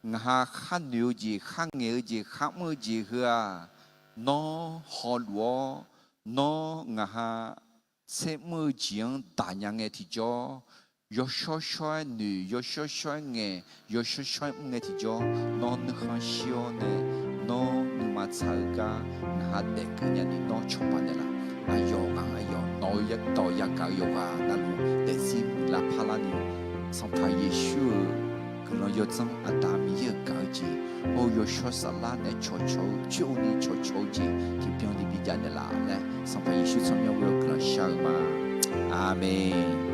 Ngaq ha khar noeq-eu jeq, khar ngaeq-eu jeq, khar mr-eu jeq heu-aq, nawr hawluf-awr, nawr ngaq ha tser mr-eu jeq-anr daq nya ngae tiqjawr, yawshawr shawr-aer noeq, yawshawr shawr-aer ngaeq, yawshawr shawr-aer mr ngae tiqjawr, nawr nuikhanr shir-awr nae, nawr nuima tsaq-eu gar ngaq ha daefkeuv nyani nawr cawba naeqlaf. Aqyawf ngaq aqyawf nawq-eu dawq yagaq-eu yawqghaq navluf daefzir muiqlar parlar ni, Sanqpaq Yeqsur-euq guiqlanq yawdzanr Aqda Miqyaer-euq gaq-eu jeq, or, Yawshawr Saflar nae cawqcawq-eu, coer-eu ni cawqcawq-eu jeq tiqbyan ni bijav naeqlaf laer, Sanqpaq Yeqsur tsawrmyanr ghoe-awr guiqlanq shar-eu ma. Aqmeq.